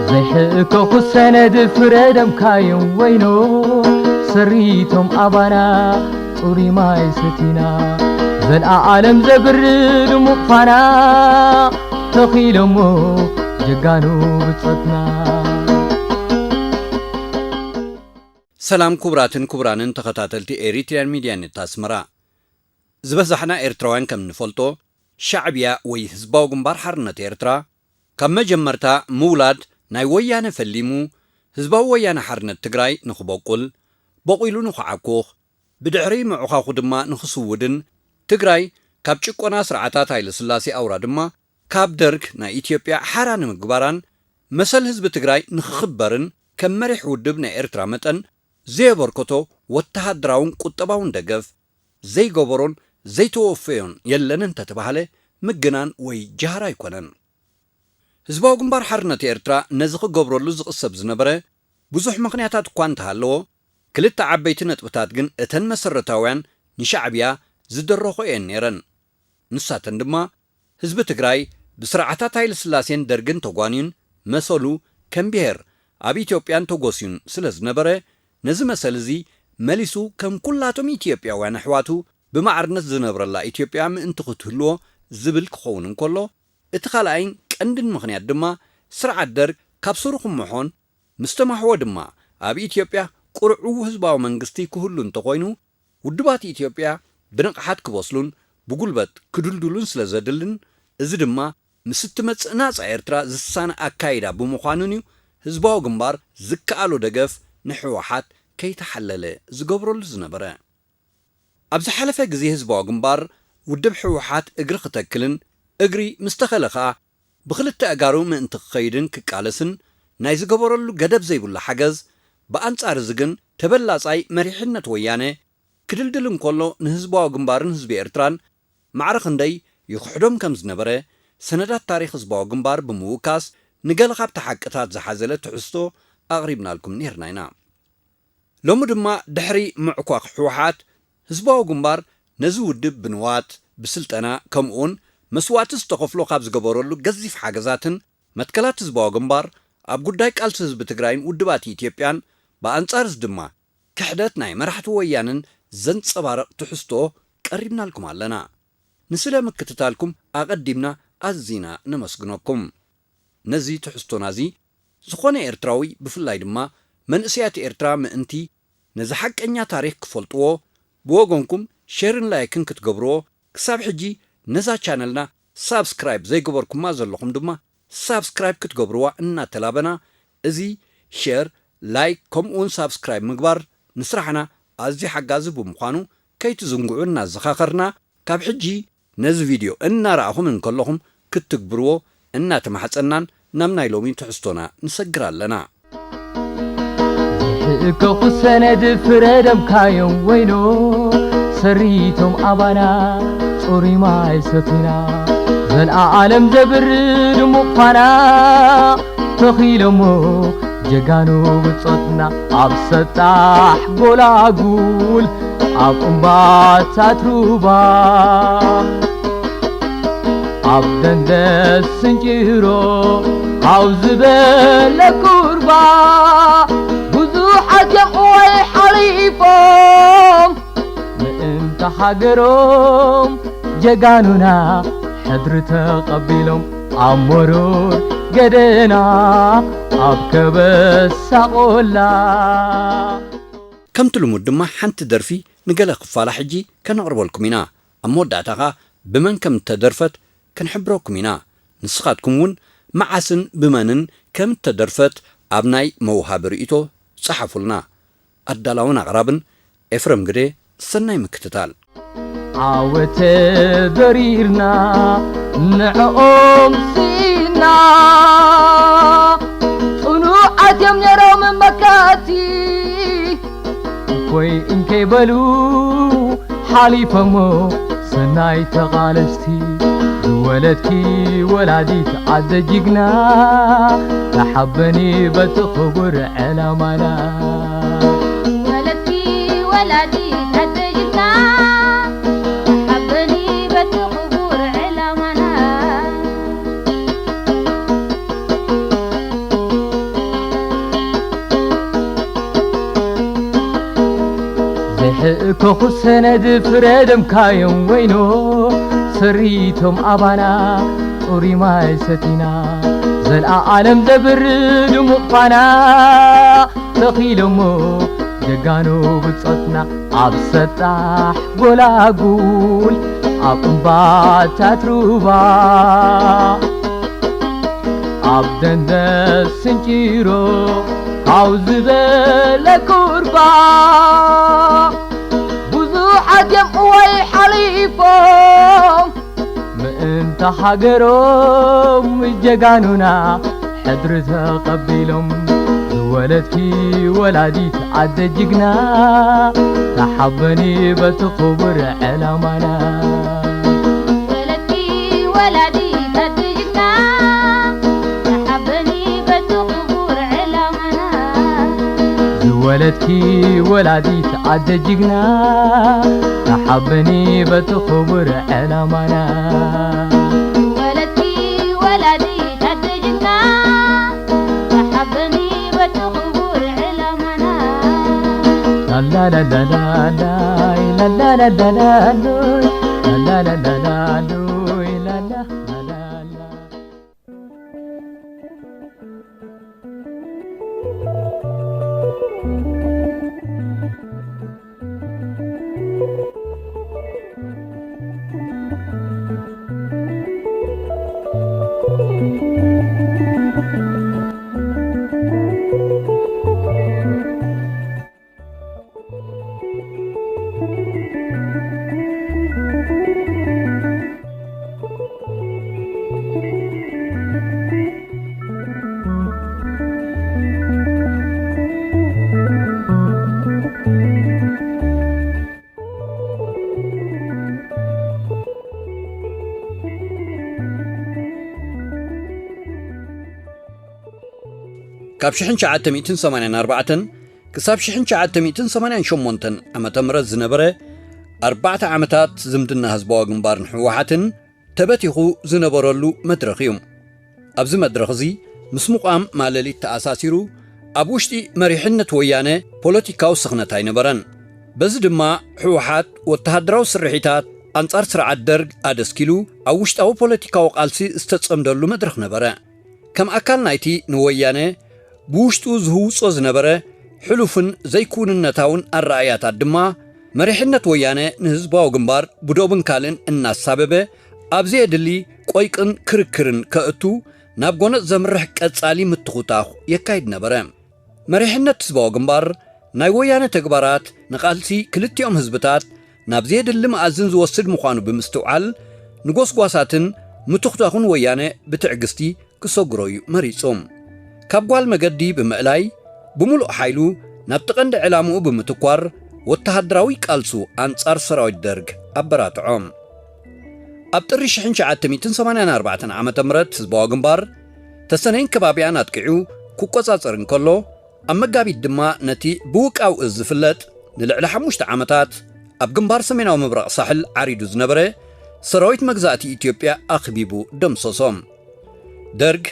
ዘይሕእከኹ ሰነድ ፍረደምካዮም ወይኖ፣ ሰሪቶም ኣባና ጽሩይ ማይ ሰቲና፣ ዘልኣለም ዘብር ድሙቕ ፋና ተኺሎሞ ጀጋኑ ብጾትና። ሰላም ክቡራትን ክቡራንን ተኸታተልቲ ኤሪትሪያን ሚድያ ኔት ኣስመራ። ዝበዛሕና ኤርትራውያን ከም እንፈልጦ፣ ሻዕብያ ወይ ህዝባዊ ግንባር ሓርነት ኤርትራ፣ ካብ መጀመርታ ምውላድ ናይ ወያነ ፈሊሙ፣ ህዝባዊ ወያነ ሓርነት ትግራይ ንኽበቁል፣ በቂሉ ንኽዓኩኽ፣ ብድሕሪ ምዕዃኹ ድማ ንኽስውድን፣ ትግራይ ካብ ጭቆና ስርዓታት ሃይለስላሴ ኣውራ ድማ ካብ ደርግ ናይ ኢትዮጵያ ሓራ ንምግባራን፣ መሰል ህዝቢ ትግራይ ንኽኽበርን ከም መሪሕ ውድብ ናይ ኤርትራ መጠን ዘየበርከቶ ወተሃደራውን ቁጠባውን ደገፍ ዘይገበሮን ዘይተወፈዮን የለን እንተተባህለ ምግናን ወይ ጃህራ ኣይኮነን። ህዝባዊ ግንባር ሓርነት ኤርትራ ነዚ ክገብረሉ ዝቕሰብ ዝነበረ ብዙሕ ምኽንያታት እኳ እንተሃለዎ፣ ክልተ ዓበይቲ ነጥብታት ግን እተን መሰረታውያን ንሻዕብያ ዝደረኾ እየን ነይረን። ንሳተን ድማ፣ ህዝቢ ትግራይ ብስርዓታት ሃይለስላሴን ደርግን ተጓንዩን መሰሉ ከም ብሄር ኣብ ኢትዮጵያን ተጎስዩን ስለ ዝነበረ፣ ነዚ መሰል እዚ መሊሱ ከም ኩላቶም ኢትዮጵያውያን ኣሕዋቱ ብማዕርነት ዝነብረላ ኢትዮጵያ ምእንቲ ክትህልዎ ዝብል ክኸውን እንከሎ፣ እቲ ካልኣይን ቀንድን ምኽንያት ድማ ስርዓት ደርግ ካብ ስሩ ክምሖን ምስ ተማሕወ ድማ ኣብ ኢትዮጵያ ቁርዑው ህዝባዊ መንግስቲ ክህሉ እንተኾይኑ፣ ውድባት ኢትዮጵያ ብንቕሓት ክበስሉን ብጉልበት ክድልድሉን ስለ ዘድልን፣ እዚ ድማ ምስ እትመጽእ ናጻ ኤርትራ ዝሳነ ኣካይዳ ብምዃኑን እዩ ህዝባዊ ግንባር ዝከኣሎ ደገፍ ንህወሓት ከይተሓለለ ዝገብረሉ ዝነበረ። ኣብ ዝሓለፈ ግዜ ህዝባዊ ግንባር ውድብ ህወሓት እግሪ ክተክልን እግሪ ምስ ተኸለ ኸኣ ብኽልተ ኣእጋሩ ምእንቲ ክኸይድን ክቃለስን ናይ ዝገበረሉ ገደብ ዘይብሉ ሓገዝ፣ ብኣንጻር እዚ ግን ተበላጻይ መሪሕነት ወያነ ክድልድል እንከሎ ንህዝባዊ ግንባርን ህዝቢ ኤርትራን ማዕረ ክንደይ ይኽሕዶም ከም ዝነበረ ሰነዳት ታሪኽ ህዝባዊ ግንባር ብምውካስ ንገለ ካብቲ ሓቅታት ዝሓዘለ ትሕዝቶ ኣቕሪብናልኩም ነይርና ኢና። ሎሚ ድማ ድሕሪ ምዕኳኽ ህወሓት ህዝባዊ ግንባር ነዚ ውድብ ብንዋት፣ ብስልጠና ከምኡውን መስዋእቲ ዝተኸፍሎ ካብ ዝገበረሉ ገዚፍ ሓገዛትን መትከላት ህዝባዊ ግንባር ኣብ ጉዳይ ቃልሲ ህዝቢ ትግራይን ውድባት ኢትዮጵያን ብኣንጻር እዚ ድማ ክሕደት ናይ መራሕቲ ወያነን ዘንጸባርቕ ትሕዝቶ ቀሪብናልኩም ኣለና። ንስለ ምክትታልኩም ኣቐዲምና ኣዚና ነመስግነኩም። ነዚ ትሕዝቶና እዚ ዝኾነ ኤርትራዊ ብፍላይ ድማ መንእሰያት ኤርትራ ምእንቲ ነዚ ሓቀኛ ታሪኽ ክፈልጥዎ ብወገንኩም ሼርን ላይክን ክትገብርዎ ክሳብ ሕጂ ነዛ ቻነልና ሳብስክራይብ ዘይገበርኩማ ዘለኹም ድማ ሳብስክራይብ ክትገብርዋ እናተላበና እዚ ሼር፣ ላይክ ከምኡውን ሳብስክራይብ ምግባር ንስራሕና ኣዝዩ ሓጋዚ ብምዃኑ ከይትዝንግዑ እናዘኻኸርና ካብ ሕጂ ነዚ ቪድዮ እናረኣኹም እንከለኹም ክትትግብርዎ እናተማሕጸናን ናብ ናይ ሎሚ ትሕዝቶና ንሰግር ኣለና። ዝሕእከኹ ሰነድ ፍረደምካዮም ወይኖ ሰሪቶም ኣባና ጽሩይ ማይ ሰቲና ዘልኣለም ዘብር ድሙቕ ፋና ተኺሎሞ ጀጋኑ ብጾትና ኣብ ሰጣሕ ጎላጉል ኣብ እምባታት ሩባ ኣብ ደንደስ ስንጭሮ ኣብ ዝበለ ኩርባ ብዙሓት እዮም እዋይ ሓሊፎም ምእንተ ሃገሮም ጀጋኑና ሕድሪ ተቐቢሎም ኣብ መሩር ገደና ኣብ ከበሳ ቆላ። ከምቲ ልሙድ ድማ ሓንቲ ደርፊ ንገለ ክፋላ ሕጂ ከነቕርበልኩም ኢና። ኣብ መወዳእታ ኸኣ ብመን ከም እተደርፈት ክንሕብረኩም ኢና። ንስኻትኩም እውን መዓስን ብመንን ከም እተደርፈት ኣብ ናይ መውሃቢ ርእይቶ ጸሓፉልና። ኣዳላውን ኣቕራብን ኤፍረም ግደ። ሰናይ ምክትታል። ዓወተ በሪርና ንዕኦም ስኢና። ጽኑዓት እዮም ነይሮም መካቲ፣ እፎይ እንከይበሉ ሓሊፎሞ ሰናይ ተቓለስቲ። ዝወለድኪ ወላዲት ኣደ ጅግና፣ ተሓበኒ በቲ ክቡር ዕላማና። ዝወለድኪ ወላዲት ኣደ ጅግና፣ ተሓበኒ በቲ ክቡር ዕላማና። ዘይሕእከኹ ሰነድ ፍረ ደምካዮም ወይኖ፣ ሰሪቶም ኣባና ጽሩይ ማይ ሰቲና። ዘልኣለም ዘብር ድሙቕ ፋና ተኺሎሞ ጀጋኑ ብጾትና፣ ኣብ ሰጣሕ ጎላጉል፣ ኣብ እምባታት ሩባ፣ ኣብ ደንደስ ስንጭሮ፣ ካብ ዝበለ ኩርባ፣ ብዙሓት እዮም እዋይ ሓሊፎም፣ ምእንታ ሃገሮም ጀጋኑና ሕድሪ ተቐቢሎም። ዝወለድኪ ወላዲት ኣደ ጅግና፣ ተሓበኒ በቲ ክቡር ዕላማና። ዝወለድኪ ወላዲት ኣደ ጅግና፣ ተሓበኒ በቲ ክቡር ዕላማና። ዝወለድኪ ወላዲት ኣደ ጅግና፣ ተሓበኒ በቲ ክቡር ዕላማና። ዝወለድኪ ወላዲት ኣደ ጅግና፣ ተሓበኒ በቲ ክቡር ዕላማና። ላላላላላይ፣ ላላላላሎይ፣ ላላላላሎይ፣ ላላላላላ። ካብ ሽሕን ትሽዓተ ሚእትን ሰማንያን ኣርባዕተን ክሳብ ሽሕን ትሽዓተ ሚእትን ሰማንያን ሸሞንተን ዓመተ ምህረት ዝነበረ ኣርባዕተ ዓመታት ዝምድና ህዝባዊ ግንባርን ህወሓትን ተበቲኹ ዝነበረሉ መድረኽ እዩ። ኣብዚ መድረኽ እዚ ምስ ምቋም ማለሊት ተኣሳሲሩ ኣብ ውሽጢ መሪሕነት ወያነ ፖለቲካዊ ስኽነት ኣይነበረን። በዚ ድማ ህወሓት ወተሃደራዊ ስርሒታት ኣንጻር ስርዓት ደርግ ኣደስኪሉ ኣብ ውሽጣዊ ፖለቲካዊ ቃልሲ ዝተጸምደሉ መድረኽ ነበረ። ከም ኣካል ናይቲ ንወያነ ብውሽጡ ዝህውጾ ዝነበረ ሕሉፍን ዘይክውንነታውን ኣረኣእያታት ድማ፣ መሪሕነት ወያነ ንህዝባዊ ግንባር ብዶብን ካልእን እናሳበበ፣ ኣብ ዘየድሊ ቆይቅን ክርክርን ከእቱ፣ ናብ ጎነጽ ዘምርሕ ቀጻሊ ምትኹታኹ የካይድ ነበረ። መሪሕነት ህዝባዊ ግንባር ናይ ወያነ ተግባራት ንቓልሲ ክልቲኦም ህዝብታት ናብ ዘየድሊ መኣዝን ዝወስድ ምዃኑ ብምስትውዓል፣ ንጎስጓሳትን ምትኹታኹን ወያነ ብትዕግስቲ ክሰግሮ እዩ መሪጹ። ካብ ጓል መገዲ ብምእላይ፣ ብምሉእ ሓይሉ ናብቲ ቀንዲ ዕላምኡ ብምትኳር፣ ወተሃደራዊ ቃልሱ ኣንጻር ሰራዊት ደርግ ኣበራትዖ። ኣብ ጥሪ ሽሕን ትሽዓተ ሚእትን ሰማንያን ኣርባዕተን ዓመተ ምህረት ህዝባዊ ግንባር ተሰነይን ከባቢኣን ኣጥቂዑ ክቆጻጸር እንከሎ፣ ኣብ መጋቢት ድማ ነቲ ብውቃው እዝ ዝፍለጥ ንልዕሊ ሓሙሽተ ዓመታት ኣብ ግንባር ሰሜናዊ ምብራቕ ሳሕል ዓሪዱ ዝነበረ ሰራዊት መግዛእቲ ኢትዮጵያ ኣኽቢቡ ደምሰሶ። ደርግ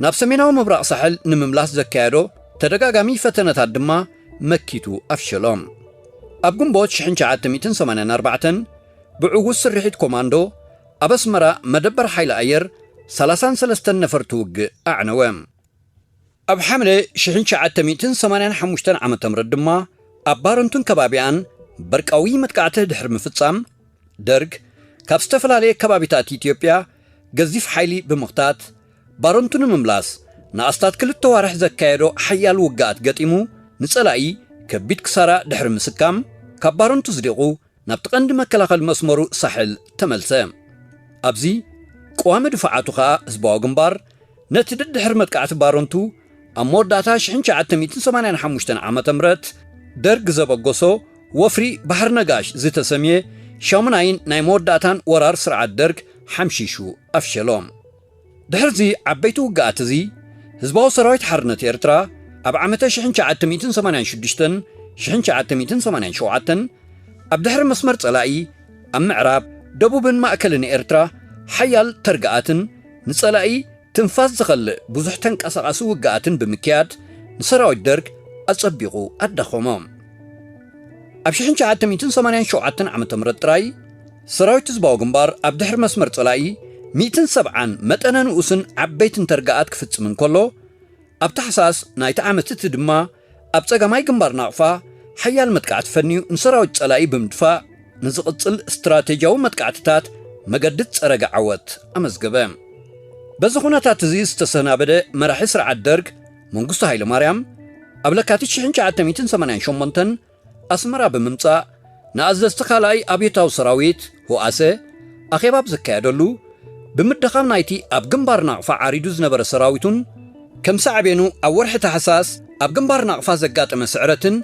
ናብ ሰሜናዊ ምብራቕ ሳሕል ንምምላስ ዘካየዶ ተደጋጋሚ ፈተነታት ድማ መኪቱ ኣፍሸሎ። ኣብ ግንቦት ሽሕን ትሽዓተ ሚእትን ሰማንያን ኣርባዕተን ብዕዉት ስርሒት ኮማንዶ ኣብ ኣስመራ መደበር ሓይሊ ኣየር ሰላሳን ሰለስተን ነፈርቲ ውግእ ኣዕነወ። ኣብ ሓምለ ሽሕን ትሽዓተ ሚእትን ሰማንያን ሓሙሽተን ዓመተ ምህረት ድማ ኣብ ባረንቱን ከባቢኣን በርቃዊ መጥቃዕቲ ድሕሪ ምፍጻም፣ ደርግ ካብ ዝተፈላለየ ከባቢታት ኢትዮጵያ ገዚፍ ሓይሊ ብምኽታት፣ ባረንቱ ንምምላስ ንኣስታት ክልተ ዋርሕ ዘካየዶ ሓያል ውግኣት ገጢሙ፣ ንጸላኢ ከቢድ ክሳራ ድሕሪ ምስካም፣ ካብ ባረንቱ ዝዲቑ ናብቲ ቀንዲ መከላኸሊ መስመሩ ሳሕል ተመልሰ። ኣብዚ ቀዋሚ ድፋዓቱ ኸኣ ህዝባዊ ግንባር ነቲ ድድሕር መጥቃዕቲ ባረንቱ ኣብ መወዳእታ ሽሕን ትሽዓተ ሚእትን ሰማንያን ሓሙሽተን ዓመተ ምህረት ደርግ ዘበገሶ ወፍሪ ባሕሪ ነጋሽ ዝተሰምየ ሻሙናይን ናይ መወዳእታን ወራር ስርዓት ደርግ ሓምሺሹ ኣፍሸሎ። ድሕርዚ ዓበይቲ ውግኣት እዚ ህዝባዊ ሰራዊት ሓርነት ኤርትራ ኣብ ዓመተ ሽሕን ትሽዓተ ሚእትን ሰማንያን ሽዱሽተን ሽሕን ትሽዓተ ሚእትን ሰማንያን ሸውዓተን ኣብ ድሕሪ መስመር ጸላኢ ኣብ ምዕራብ ደቡብን ማእከልን ኤርትራ ሓያል ተርግኣትን ንጸላኢ ትንፋስ ዝኸልእ ብዙሕ ተንቀሳቓሲ ውግኣትን ብምክያድ ንሰራዊት ደርግ ኣጸቢቑ ኣዳኸሞ። ኣብ ሽሕን ትሽዓተ ሚእትን ሰማንያን ሸውዓተን ዓመተ ምህረት ጥራይ ሰራዊት ህዝባዊ ግንባር ኣብ ድሕሪ መስመር ጸላኢ ሚእትን ሰብዓን መጠነ ንኡስን ዓበይትን ተርግኣት ክፍጽም እንከሎ፣ ኣብ ታሕሳስ ናይቲ ዓመት እቲ ድማ ኣብ ጸጋማይ ግንባር ናቕፋ ሓያል መጥቃዕቲ ፈንዩ ንሰራዊት ጸላኢ ብምድፋእ ንዝቕጽል ስትራቴጂያዊ መጥቃዕትታት መገዲ ዝጸረገ ዓወት ኣመዝገበ። በዚ ኩነታት እዚ ዝተሰናበደ መራሒ ስርዓት ደርግ መንግስቱ ሃይለማርያም ኣብ ለካቲት ሽሕን ትሽዓተ ሚእትን ሰማንያን ሸሞንተን ኣስመራ ብምምጻእ ንኣዘዝቲ ካልኣይ ኣብዮታዊ ሰራዊት ህውኣሰ ኣኼባ ኣብ ዘካየደሉ፣ ብምድኻም ናይቲ ኣብ ግንባር ናቕፋ ዓሪዱ ዝነበረ ሰራዊቱን ከም ሳዕቤኑ ኣብ ወርሒ ታሕሳስ ኣብ ግንባር ናቕፋ ዘጋጠመ ስዕረትን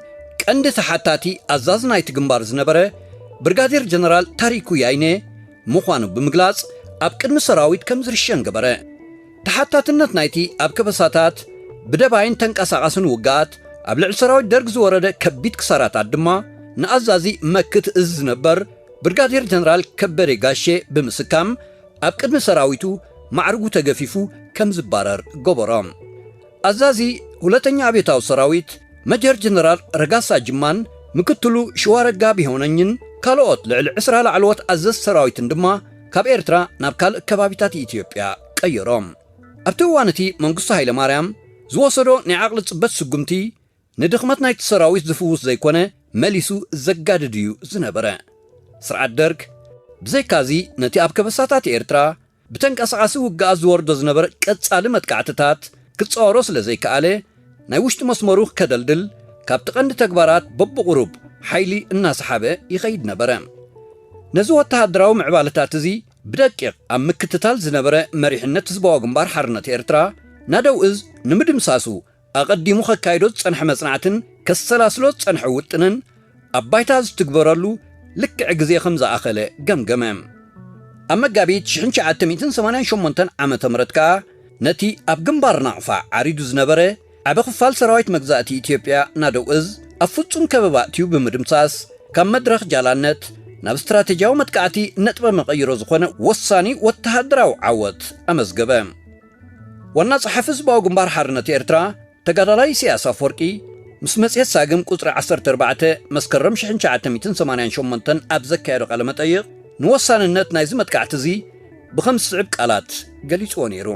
ቀንዲ ተሓታቲ ኣዛዚ ናይቲ ግንባር ዝነበረ ብርጋዴር ጀነራል ታሪኩ ያይነ ምዃኑ ብምግላጽ ኣብ ቅድሚ ሰራዊት ከም ዝርሸን ገበረ። ተሓታትነት ናይቲ ኣብ ከበሳታት ብደባይን ተንቀሳቓስን ውግኣት ኣብ ልዕሊ ሰራዊት ደርግ ዝወረደ ከቢድ ክሳራታት ድማ ንኣዛዚ መክት እዝ ዝነበር ብርጋዴር ጀነራል ከበደ ጋሼ ብምስካም ኣብ ቅድሚ ሰራዊቱ ማዕርጉ ተገፊፉ ከም ዝባረር ገበሮ። ኣዛዚ ሁለተኛ ኣብዮታዊ ሰራዊት መጀር ጀነራል ረጋሳ ጅማን ምክትሉ ሽዋረጋ ቢሆነኝን ካልኦት ልዕሊ ዕስራ ላዕለዎት ኣዘዝቲ ሰራዊትን ድማ ካብ ኤርትራ ናብ ካልእ ከባቢታት ኢትዮጵያ ቀየሮም። ኣብቲ እዋን እቲ መንግስቱ ሃይለማርያም ዝወሰዶ ናይ ዓቕሊ ጽበት ስጉምቲ ንድኽመት ናይቲ ሰራዊት ዝፍውስ ዘይኮነ መሊሱ ዘጋድድ እዩ ዝነበረ። ስርዓት ደርግ ብዘይካዚ ነቲ ኣብ ከበሳታት ኤርትራ ብተንቀሳቓሲ ውግኣት ዝወርዶ ዝነበረ ቀጻሊ መጥቃዕትታት ክጻወሮ ስለ ዘይከኣለ፣ ናይ ውሽጢ መስመሩ ከደልድል ካብቲ ቀንዲ ተግባራት በብቑሩብ ሓይሊ እናሰሓበ ይኸይድ ነበረ። ነዚ ወተሃደራዊ ምዕባለታት እዚ ብደቂቕ ኣብ ምክትታል ዝነበረ መሪሕነት ህዝባዊ ግንባር ሓርነት ኤርትራ፣ ናደው እዝ ንምድምሳሱ ኣቐዲሙ ከካይዶ ዝጸንሐ መጽናዕትን ከሰላስሎ ዝጸንሐ ውጥንን ኣብ ባይታ ዝትግበረሉ ልክዕ ግዜ ከም ዝኣኸለ ገምገመ። ኣብ መጋቢት ሽሕን ትሽዓተ ሚእትን ሰማንያን ሸሞንተን ዓመተ ምህረት ከኣ ነቲ ኣብ ግንባር ናቕፋ ዓሪዱ ዝነበረ ዓቢ ክፋል ሰራዊት መግዛእቲ ኢትዮጵያ ናደው እዝ ኣብ ፍጹም ከበባ ኣእትዩ ብምድምሳስ፣ ካብ መድረኽ ጃላነት ናብ ስትራቴጂያዊ መጥቃዕቲ ነጥበ መቐይሮ ዝኾነ ወሳኒ ወተሃደራዊ ዓወት ኣመዝገበ። ዋና ጸሓፊ ህዝባዊ ግንባር ሓርነት ኤርትራ ተጋዳላይ ኢሳያስ ኣፈወርቂ ምስ መጽሔት ሳግም ቁጽሪ ዓሰርተ ኣርባዕተ መስከረም ሽሕን ትሽዓተ ሚእትን ሰማንያን ሸሞንተን ኣብ ዘካየዶ ቃለ መጠይቕ ንወሳንነት ናይዚ መጥቃዕቲ እዚ ብኸም ዝስዕብ ቃላት ገሊጽዎ ነይሩ።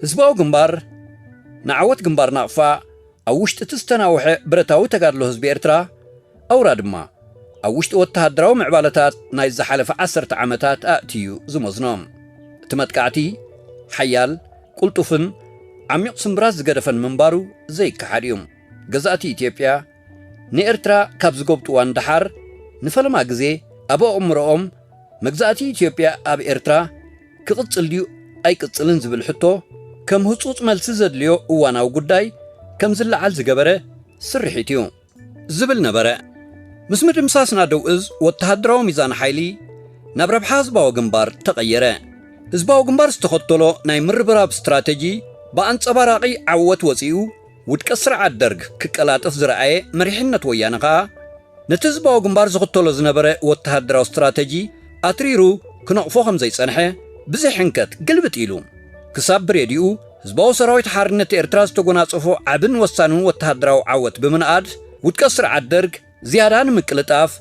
ህዝባዊ ግንባር ንዓወት ግንባር ናቕፋ ኣብ ውሽጢ እቲ ዝተናውሐ ብረታዊ ተጋድሎ ህዝቢ ኤርትራ ኣውራ ድማ ኣብ ውሽጢ ወተሃደራዊ ምዕባለታት ናይ ዝሓለፈ ዓሰርተ ዓመታት ኣእትዩ ዝመዝኖ። እቲ መጥቃዕቲ ሓያል፣ ቅልጡፍን ዓሚቕ ስምብራት ዝገደፈን ምንባሩ ዘይከሓድ እዩ። ገዛእቲ ኢትዮጵያ ንኤርትራ ካብ ዝጎብጥዋ ንደሓር ንፈለማ ግዜ ኣብ ኣእምሮኦም መግዛእቲ ኢትዮጵያ ኣብ ኤርትራ ክቕጽል ድዩ ኣይቅጽልን ዝብል ሕቶ ከም ህጹጽ መልሲ ዘድልዮ እዋናዊ ጉዳይ ከም ዝለዓል ዝገበረ ስርሒት እዩ። ዝብል ነበረ። ምስ ምድምሳስ ናደው እዝ ወተሃደራዊ ሚዛን ሓይሊ ናብ ረብሓ ህዝባዊ ግንባር ተቐየረ። ህዝባዊ ግንባር ዝተኸተሎ ናይ ምርብራብ ስትራተጂ ብኣንጸባራቒ ዓወት ወጺኡ፣ ውድቀት ስርዓት ደርግ ክቀላጠፍ ዝረኣየ መሪሕነት ወያነ ኸኣ ነቲ ህዝባዊ ግንባር ዝኽተሎ ዝነበረ ወተሃደራዊ ስትራተጂ ኣትሪሩ ክነቕፎ ከም ዘይጸንሐ ብዘይ ሕንከት ግልብጥ ኢሉ፣ ክሳብ ብሬድዩ ህዝባዊ ሰራዊት ሓርነት ኤርትራ ዝተጎናጸፎ ዓብን ወሳንን ወተሃደራዊ ዓወት ብምንኣድ፣ ውድቀት ስርዓት ደርግ ዝያዳ ንምቅልጣፍ፣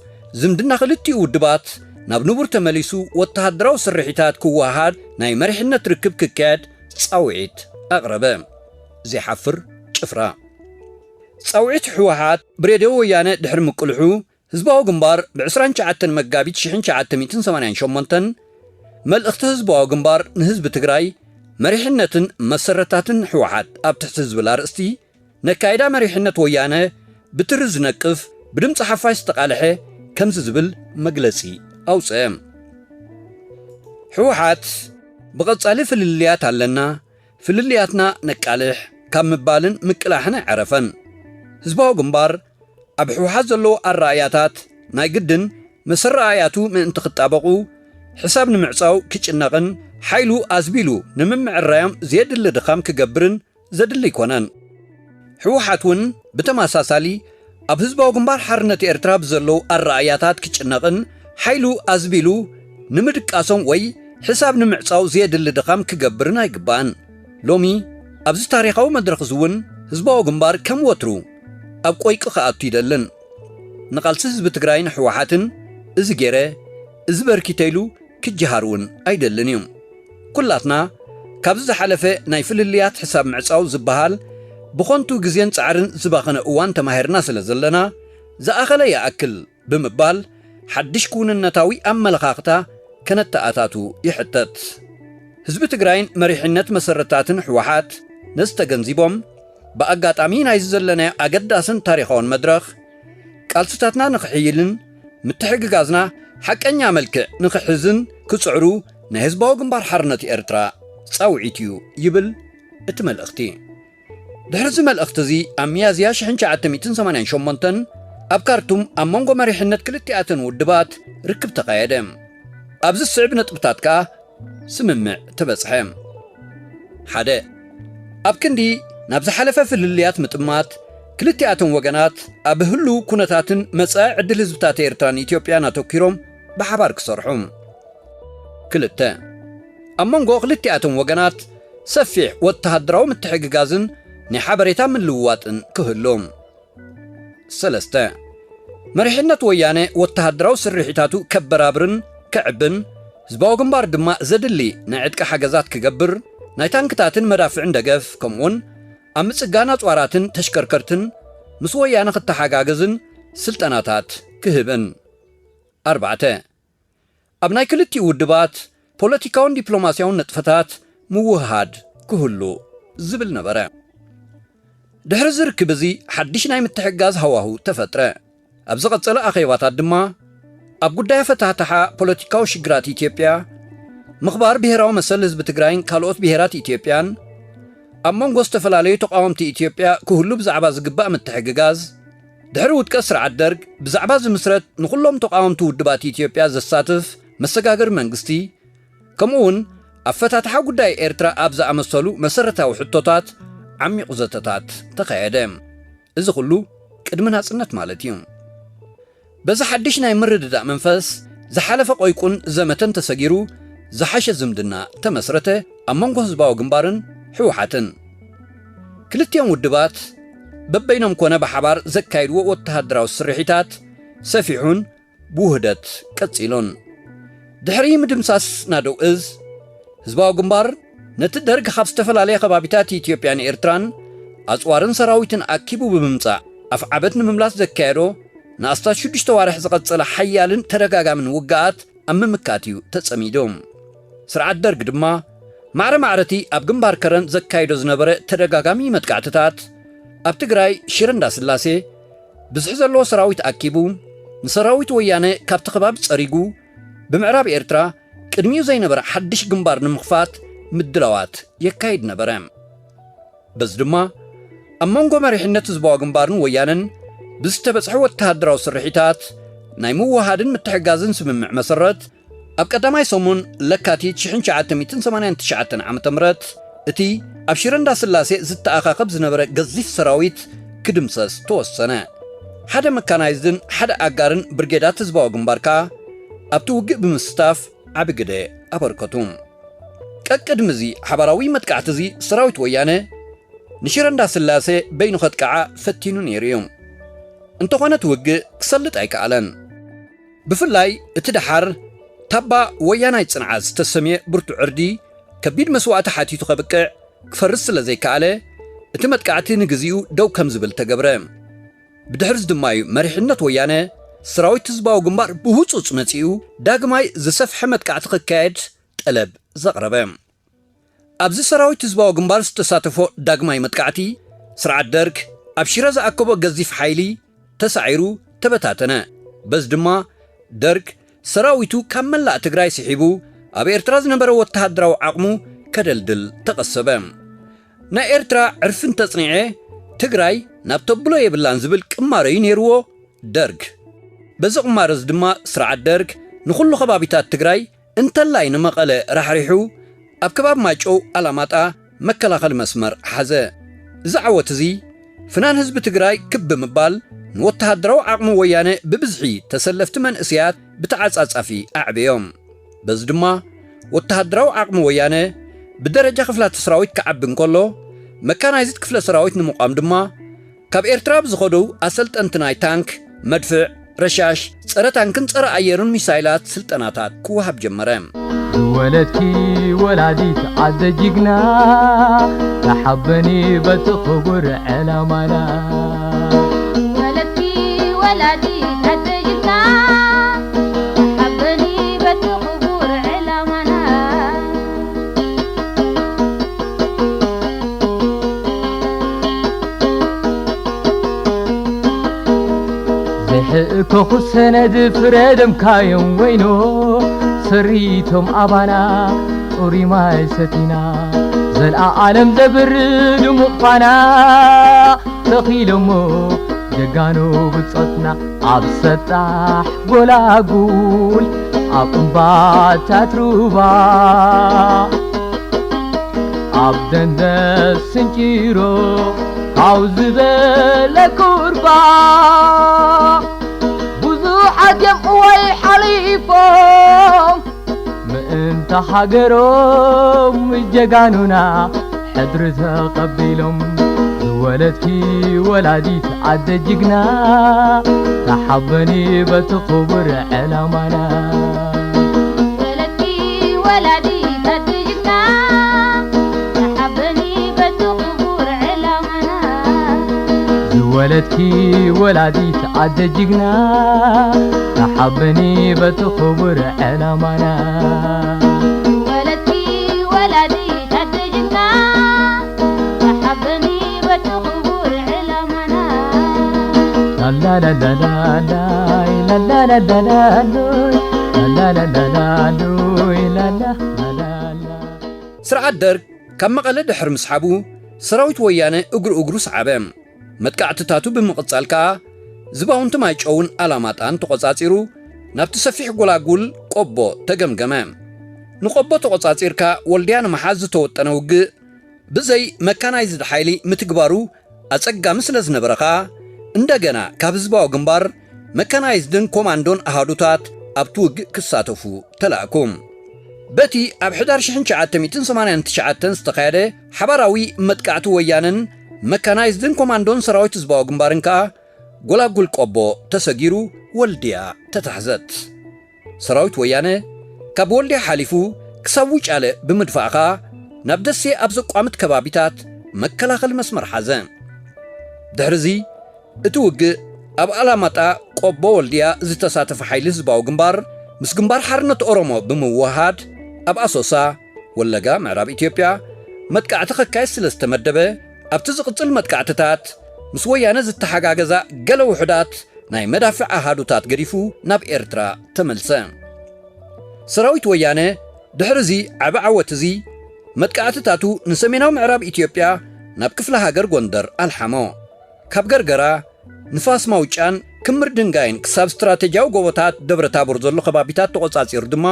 ዝምድና ክልቲኡ ውድባት ናብ ንቡር ተመሊሱ ወተሃደራዊ ስርሒታት ክወሃሃድ ናይ መሪሕነት ርክብ ክካየድ ጻውዒት ኣቕረበ። ዘይሓፍር ጭፍራ። ጻውዒት ህወሓት ብሬድዮ ወያነ ድሕሪ ምቅልሑ፣ ህዝባዊ ግንባር ብ ዕስራን ትሽዓተን መጋቢት ሽሕን ትሽዓተ ሚእትን ሰማንያን ሸሞንተን፣ መልእኽቲ ህዝባዊ ግንባር ንህዝቢ ትግራይ፣ መሪሕነትን መሰረታትን ህወሓት ኣብ ትሕቲ ዝብል ኣርእስቲ፣ ነካይዳ መሪሕነት ወያነ ብትሪ ዝነቅፍ፣ ብድምፂ ሓፋሽ ዝተቓልሐ፣ ከምዚ ዝብል መግለጺ ኣውፅአ። ህወሓት ብቐጻሊ ፍልልያት ኣለና፣ ፍልልያትና ነቃልሕ ካብ ምባልን ምቅላሕን ኣይዓረፈን። ህዝባዊ ግንባር ኣብ ህወሓት ዘለዎ ኣረኣእያታት ናይ ግድን ምስ ኣረኣእያቱ ምእንቲ ክጣበቑ፣ ሕሳብ ንምዕጻው ክጭነቕን ሓይሉ ኣዝቢሉ ንምምዕራዮም ዘየድሊ ድኻም ክገብርን ዘድሊ ኣይኮነን። ህወሓት እውን ብተመሳሳሊ ኣብ ህዝባዊ ግንባር ሓርነት ኤርትራ ብዘለዉ ኣረኣእያታት ክጭነቕን ሓይሉ ኣዝቢሉ ንምድቃሶም ወይ ሕሳብ ንምዕጻው ዘየድሊ ድኻም ክገብርን ኣይግባእን። ሎሚ ኣብዚ ታሪኻዊ መድረኽ እዚ እውን ህዝባዊ ግንባር ከም ወትሩ ኣብ ቆይቂ ክኣቱ ይደልን። ንቓልሲ ህዝቢ ትግራይን ህወሓትን እዚ ገይረ፣ እዚ በርኪተ ኢሉ ክጀሃር እውን ኣይደልን እዩ። ኩላትና ካብዚ ዝሓለፈ ናይ ፍልልያት ሕሳብ ምዕጻው ዝበሃል ብኾንቱ ግዜን ጻዕርን ዝባኸነ እዋን ተማሂርና ስለ ዘለና፣ ዝኣኸለ ይኣክል ብምባል ሓድሽ ክውንነታዊ ኣመለኻኽታ ከነተኣታቱ ይሕተት። ህዝቢ ትግራይን መሪሕነት መሰረታትን ህወሓት ነዚ ተገንዚቦም፣ ብኣጋጣሚ ናይዚ ዘለናዮ ኣገዳስን ታሪኻውን መድረኽ ቃልስታትና ንኽሕይልን ምትሕግጋዝና ሓቀኛ መልክዕ ንኽሕዝን ክጽዕሩ ናይ ህዝባዊ ግንባር ሓርነት ኤርትራ ጻውዒት እዩ ይብል እቲ መልእኽቲ። ድሕሪ እዚ መልእኽቲ እዚ ኣብ ሚያዝያ ሽሕን ትሽዓተ ሚእትን ሰማንያን ሸሞንተን ኣብ ካርቱም ኣብ መንጎ መሪሕነት ክልቲኣተን ውድባት ርክብ ተኻየደ። ኣብዚ ዝስዕብ ነጥብታት ከኣ ስምምዕ ተበጽሐ። ሓደ፣ ኣብ ክንዲ ናብ ዝሓለፈ ፍልልያት ምጥማት፣ ክልቲኣቶም ወገናት ኣብ ህሉው ኩነታትን መጻኢ ዕድል ህዝብታት ኤርትራን ኢትዮጵያን ኣተኲሮም ብሓባር ክሰርሑ። ክልተ፣ ኣብ መንጎ ክልቲኣቶም ወገናት ሰፊሕ ወተሃደራዊ ምትሕግጋዝን ናይ ሓበሬታ ምልውዋጥን ክህሉ። ሰለስተ፣ መሪሕነት ወያነ ወተሃደራዊ ስርሒታቱ ከበራብርን ከዕብን፣ ህዝባዊ ግንባር ድማ ዘድሊ ናይ ዕጥቂ ሓገዛት ክገብር፣ ናይ ታንክታትን መዳፍዕን ደገፍ፣ ከምኡውን ኣብ ምጽጋን ኣጽዋራትን ተሽከርከርትን ምስ ወያነ ክተሓጋገዝን ስልጠናታት ክህብን። ኣርባዕተ፣ ኣብ ናይ ክልቲኡ ውድባት ፖለቲካውን ዲፕሎማስያውን ንጥፈታት ምውህሃድ ክህሉ ዝብል ነበረ። ድሕሪ እዚ ርክብ እዚ ሓድሽ ናይ ምትሕግጋዝ ሃዋሁ ተፈጥረ። ኣብ ዝቐጸለ ኣኼባታት ድማ ኣብ ጉዳይ ኣፈታትሓ ፖለቲካዊ ሽግራት ኢትዮጵያ፣ ምኽባር ብሄራዊ መሰል ህዝቢ ትግራይን ካልኦት ብሄራት ኢትዮጵያን፣ ኣብ መንጎ ዝተፈላለዩ ተቃወምቲ ኢትዮጵያ ክህሉ ብዛዕባ ዝግባእ ምትሕግጋዝ፣ ድሕሪ ውድቀት ስርዓት ደርግ ብዛዕባ ዝምስረት ንኹሎም ተቃወምቲ ውድባት ኢትዮጵያ ዘሳትፍ መሰጋገሪ መንግስቲ፣ ከምኡ እውን ኣፈታትሓ ጉዳይ ኤርትራ ኣብ ዝኣመሰሉ መሰረታዊ ሕቶታት ዓሚቑ ዘተታት ተኻየደ። እዚ ኩሉ ቅድሚ ናጽነት ማለት እዩ። በዚ ሓድሽ ናይ ምርድዳእ መንፈስ ዝሓለፈ ቆይቁን ዘመተን ተሰጊሩ ዝሓሸ ዝምድና ተመስረተ ኣብ መንጎ ህዝባዊ ግንባርን ህወሓትን። ክልቲኦም ውድባት በበይኖም ኮነ ብሓባር ዘካይድዎ ወተሃደራዊ ስርሒታት ሰፊሑን ብውህደት ቀጺሉን። ድሕሪ ምድምሳስ ናደው እዝ፣ ህዝባዊ ግንባር ነቲ ደርግ ካብ ዝተፈላለየ ከባቢታት ኢትዮጵያን ኤርትራን ኣጽዋርን ሰራዊትን ኣኪቡ ብምምጻእ ኣፍዓበት ንምምላስ ዘካየዶ ንኣስታት ሽዱሽተ ዋርሕ ዝቐጸለ ሓያልን ተደጋጋምን ውግኣት ኣብ ምምካት እዩ ተጸሚዱ። ስርዓት ደርግ ድማ ማዕረ ማዕረቲ ኣብ ግንባር ከረን ዘካይዶ ዝነበረ ተደጋጋሚ መጥቃዕትታት ኣብ ትግራይ ሽረ እንዳስላሴ ብዝሒ ዘለዎ ሰራዊት ኣኪቡ ንሰራዊት ወያነ ካብቲ ከባቢ ጸሪጉ ብምዕራብ ኤርትራ ቅድሚኡ ዘይነበረ ሓድሽ ግንባር ንምኽፋት ምድላዋት የካይድ ነበረ። በዚ ድማ ኣብ መንጎ መሪሕነት ህዝባዊ ግንባርን ወያነን ብዝተበጽሐ ወተሃደራዊ ስርሒታት ናይ ምውሃድን ምትሕጋዝን ስምምዕ መሰረት ኣብ ቀዳማይ ሰሙን ለካቲት ሽሕን ትሽዓተ ሚእትን ሰማንያን ትሽዓተን ዓመተ ምህረት እቲ ኣብ ሽረ እንዳስላሴ ዝተኣኻኸብ ዝነበረ ገዚፍ ሰራዊት ክድምሰስ ተወሰነ። ሓደ መካናይዝድን ሓደ ኣጋርን ብርጌዳት ህዝባዊ ግንባር ከኣ ኣብቲ ውግእ ብምስታፍ ዓቢ ግደ ኣበርከቱ። ቀቅድሚ እዚ ሓባራዊ መጥቃዕቲ እዚ ሰራዊት ወያነ ንሽረ እንዳስላሴ በይኑ ከጥቅዓ ፈቲኑ ነይሩ እዩ። እንተኾነ እቲ ውግእ ክሰልጥ ኣይከኣለን። ብፍላይ እቲ ደሓር ታባ ወያናይ ጽንዓት ዝተሰምየ ብርቱዕ ዕርዲ ከቢድ መስዋእቲ ሓቲቱ ከብቅዕ ክፈርስ ስለ ዘይከኣለ እቲ መጥቃዕቲ ንግዚኡ ደው ከም ዝብል ተገብረ። ብድሕርዚ ድማ እዩ መሪሕነት ወያነ ሰራዊት ህዝባዊ ግንባር ብህጹጽ መጺኡ ዳግማይ ዝሰፍሐ መጥቃዕቲ ክካየድ ጠለብ ዘቕረበ። ኣብዚ ሰራዊት ህዝባዊ ግንባር ዝተሳተፎ ዳግማይ መጥቃዕቲ ስርዓት ደርግ ኣብ ሽረ ዝኣከቦ ገዚፍ ሓይሊ ተሳዒሩ ተበታተነ። በዚ ድማ ደርግ ሰራዊቱ ካብ መላእ ትግራይ ስሒቡ ኣብ ኤርትራ ዝነበረ ወተሃደራዊ ዓቕሙ ከደልድል ተቐሰበ። ናይ ኤርትራ ዕርፊ እንተጽኒዐ ትግራይ ናብ ተብሎ የብላን ዝብል ቅማረ እዩ ነይርዎ ደርግ። በዚ ቅማረ እዚ ድማ ስርዓት ደርግ ንኹሉ ከባቢታት ትግራይ እንተላይ ንመቐለ ራሕሪሑ ኣብ ከባቢ ማይጨው ኣላማጣ መከላኸሊ መስመር ሓዘ። እዚ ዓወት እዚ ፍናን ህዝቢ ትግራይ ክብ ብምባል ንወተሃደራዊ ዓቕሚ ወያነ ብብዝሒ ተሰለፍቲ መንእሰያት ብተዓጻጻፊ ኣዕበዮም። በዚ ድማ ወተሃደራዊ ዓቕሚ ወያነ ብደረጃ ክፍላተ ሰራዊት ክዓቢ እንከሎ መካናይዝድ ክፍለ ሰራዊት ንምቋም ድማ ካብ ኤርትራ ብዝኸዱ ኣሰልጠንቲ ናይ ታንክ፣ መድፍዕ፣ ረሻሽ፣ ጸረ ታንክን ጸረ ኣየርን ሚሳይላት ስልጠናታት ክወሃብ ጀመረ። ዝወለድኪ ወላዲት ኣደ ጅግና ተሓበኒ በቲ ክቡር ዕላማና። ዝወለድኪ ወላዲት ኣደ ጅግና ተሓበኒ በቲ ክቡር ዕላማና። ዝሕእከኹ ሰነድ ፍረ ደምካዮም ወይኖ ሰሪቶም ኣባና ጡሪ ማይ ሰቲና ዘልኣለም ዘብር ድሙቕ ፋና ተኺሎሞ ጀጋኑ ብጾትና ኣብ ሰጣሕ ጎላጉል ኣብ እምባታት ሩባ ኣብ ደንደስ ስንጭሮ ካው ዝበለ ኩርባ ብዙሓት እዮም እዋይ ሓሊፎም ምእንተ ሃገሮም ጀጋኑና ሕድሪ ተቐቢሎም ዝወለድኪ ወላዲት ኣደ ጅግና ተሓበኒ በቲ ክቡር ዕላማና። ዝወለድኪ ወላዲት ኣደ ጅግና ተሓበኒ በቲ ክቡር ዕላማና። ዝወለድኪ ወላዲት ኣደ ጅግና ተሓበኒ በቲ ክቡር ዕላማና። ዝወለድኪ ወላዲት ኣደ ጅግና ተሓበኒ በቲ ክቡር ዕላማና። ላላላላላይ ላላላላሎይ ላላላላሎይ ላላላላላ። ስርዓት ደርግ ካብ መቐለ ድሕሪ ምስሓቡ ሰራዊት ወያነ እግሩ እግሩ ሰዓበ። መጥቃዕትታቱ ብምቕጻል ከኣ ዝባውንቲ ማይጨውን ኣላማጣን ተቖጻጺሩ ናብቲ ሰፊሕ ጎላጉል ቆቦ ተገምገመ። ንቆቦ ተቖጻጺርካ ወልድያ ንምሓዝ ዝተወጠነ ውግእ ብዘይ መካናይዝድ ሓይሊ ምትግባሩ ኣጸጋሚ ስለ ዝነበረ ከኣ እንደገና ካብ ህዝባዊ ግንባር መካናይዝድን ኮማንዶን ኣሃዱታት ኣብቲ ውግእ ክሳተፉ ተላእኩ። በቲ ኣብ ሕዳር ሽሕን ትሽዓተ ሚእትን ሰማንያን ትሽዓተን ዝተኻየደ ሓባራዊ መጥቃዕቲ ወያነን መካናይዝድን ኮማንዶን ሰራዊት ህዝባዊ ግንባርን ከኣ ጎላጉል ቆቦ ተሰጊሩ ወልድያ ተታሕዘት። ሰራዊት ወያነ ካብ ወልድያ ሓሊፉ ክሳብ ውጫለ ብምድፋእ ከኣ ናብ ደሴ ኣብ ዘቋምት ከባቢታት መከላኸሊ መስመር ሓዘ። ድሕርዚ እቲ ውግእ ኣብ ኣላማጣ ቆቦ ወልድያ ዝተሳተፈ ሓይሊ ህዝባዊ ግንባር ምስ ግንባር ሓርነት ኦሮሞ ብምውሃድ ኣብ ኣሶሳ፣ ወለጋ፣ ምዕራብ ኢትዮጵያ መጥቃዕቲ ከካየድ ስለ ዝተመደበ ኣብቲ ዝቕጽል መጥቃዕትታት ምስ ወያነ ዝተሓጋገዛ ገለ ውሑዳት ናይ መዳፍዕ ኣሃዱታት ገዲፉ ናብ ኤርትራ ተመልሰ። ሰራዊት ወያነ ድሕርዚ ዓቢ ዓወት እዚ መጥቃዕትታቱ ንሰሜናዊ ምዕራብ ኢትዮጵያ ናብ ክፍለ ሃገር ጎንደር ኣልሓሞ። ካብ ገርገራ፣ ንፋስ ማውጫን ክምር ድንጋይን ክሳብ ስትራቴጂያዊ ጎቦታት ደብረ ታቦር ዘሎ ከባቢታት ተቖጻጺሩ ድማ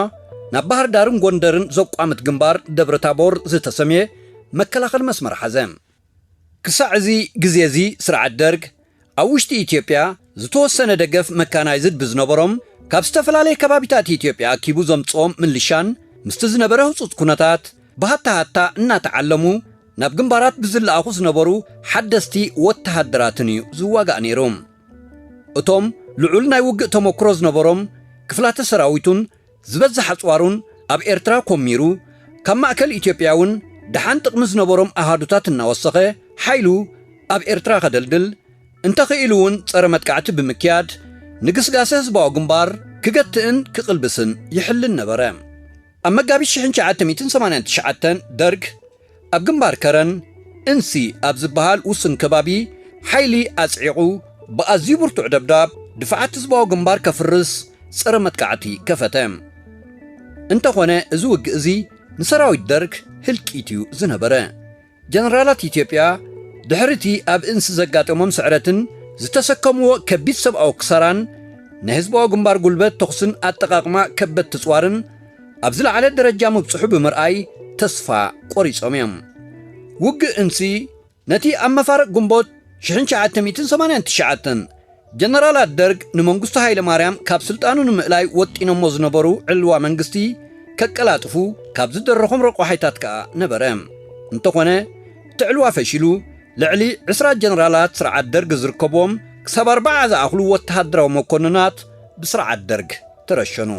ናብ ባህር ዳርን ጎንደርን ዘቋምት ግንባር ደብረ ታቦር ዝተሰምየ መከላኸሊ መስመር ሓዘ። ክሳዕ እዚ ግዜ እዚ ስርዓት ደርግ ኣብ ውሽጢ ኢትዮጵያ ዝተወሰነ ደገፍ መካናይዝድ ብዝነበሮም ካብ ዝተፈላለየ ከባቢታት ኢትዮጵያ ኣኪቡ ዘምጽኦም ምልሻን ምስቲ ዝነበረ ህጹጽ ኩነታት ብሃታ ሃታ እናተዓለሙ ናብ ግንባራት ብዝለኣኹ ዝነበሩ ሓደስቲ ወተሃደራትን እዩ ዝዋጋእ ነይሩ። እቶም ልዑል ናይ ውግእ ተመክሮ ዝነበሮም ክፍላተ ሰራዊቱን ዝበዝሕ ኣጽዋሩን ኣብ ኤርትራ ኮሚሩ፣ ካብ ማእከል ኢትዮጵያ እውን ደሓን ጥቕሚ ዝነበሮም ኣሃዱታት እናወሰኸ፣ ሓይሉ ኣብ ኤርትራ ከደልድል፣ እንተኽኢሉ እውን ጸረ መጥቃዕቲ ብምክያድ፣ ንግስጋሰ ህዝባዊ ግንባር ክገትእን ክቕልብስን ይሕልን ነበረ። ኣብ መጋቢት ሽሕን ትሽዓተ ሚእትን ሰማንያን ትሽዓተን ደርግ ኣብ ግንባር ከረን እንሲ ኣብ ዝበሃል ውሱን ከባቢ ሓይሊ ኣጽዒቑ ብኣዝዩ ብርቱዕ ደብዳብ ድፋዓት ህዝባዊ ግንባር ከፍርስ ጸረ መጥቃዕቲ ከፈተ። እንተኾነ፣ እዚ ውግእ እዚ ንሰራዊት ደርግ ህልቂት እዩ ዝነበረ። ጀነራላት ኢትዮጵያ፣ ድሕሪ እቲ ኣብ እንስ ዘጋጠሞም ስዕረትን ዝተሰከምዎ ከቢድ ሰብኣዊ ክሳራን፣ ናይ ህዝባዊ ግንባር ጉልበት፣ ተኹስን ኣጠቓቕማ ከበድቲ ጽዋርን ኣብ ዝለዓለ ደረጃ ምብጽሑ ብምርኣይ፣ ተስፋ ቆሪጾም እዮም። ውግእ እንሲ፣ ነቲ ኣብ መፋርቕ ግንቦት ሽሕን ትሽዓተ ሚእትን ሰማንያን ትሽዓተን፣ ጀነራላት ደርግ ንመንግስቱ ሃይለ ማርያም ካብ ስልጣኑ ንምእላይ ወጢኖሞ ዝነበሩ ዕልዋ መንግስቲ ከቀላጥፉ ካብ ዝደረኾም ረቋሒታት ከኣ ነበረ። እንተኾነ፣ እቲ ዕልዋ ፈሺሉ፣ ልዕሊ ዕስራ ጀነራላት ስርዓት ደርግ ዝርከብዎም ክሳብ ኣርባዓ ዝኣኽሉ ወተሃደራዊ መኮንናት ብስርዓት ደርግ ተረሸኑ።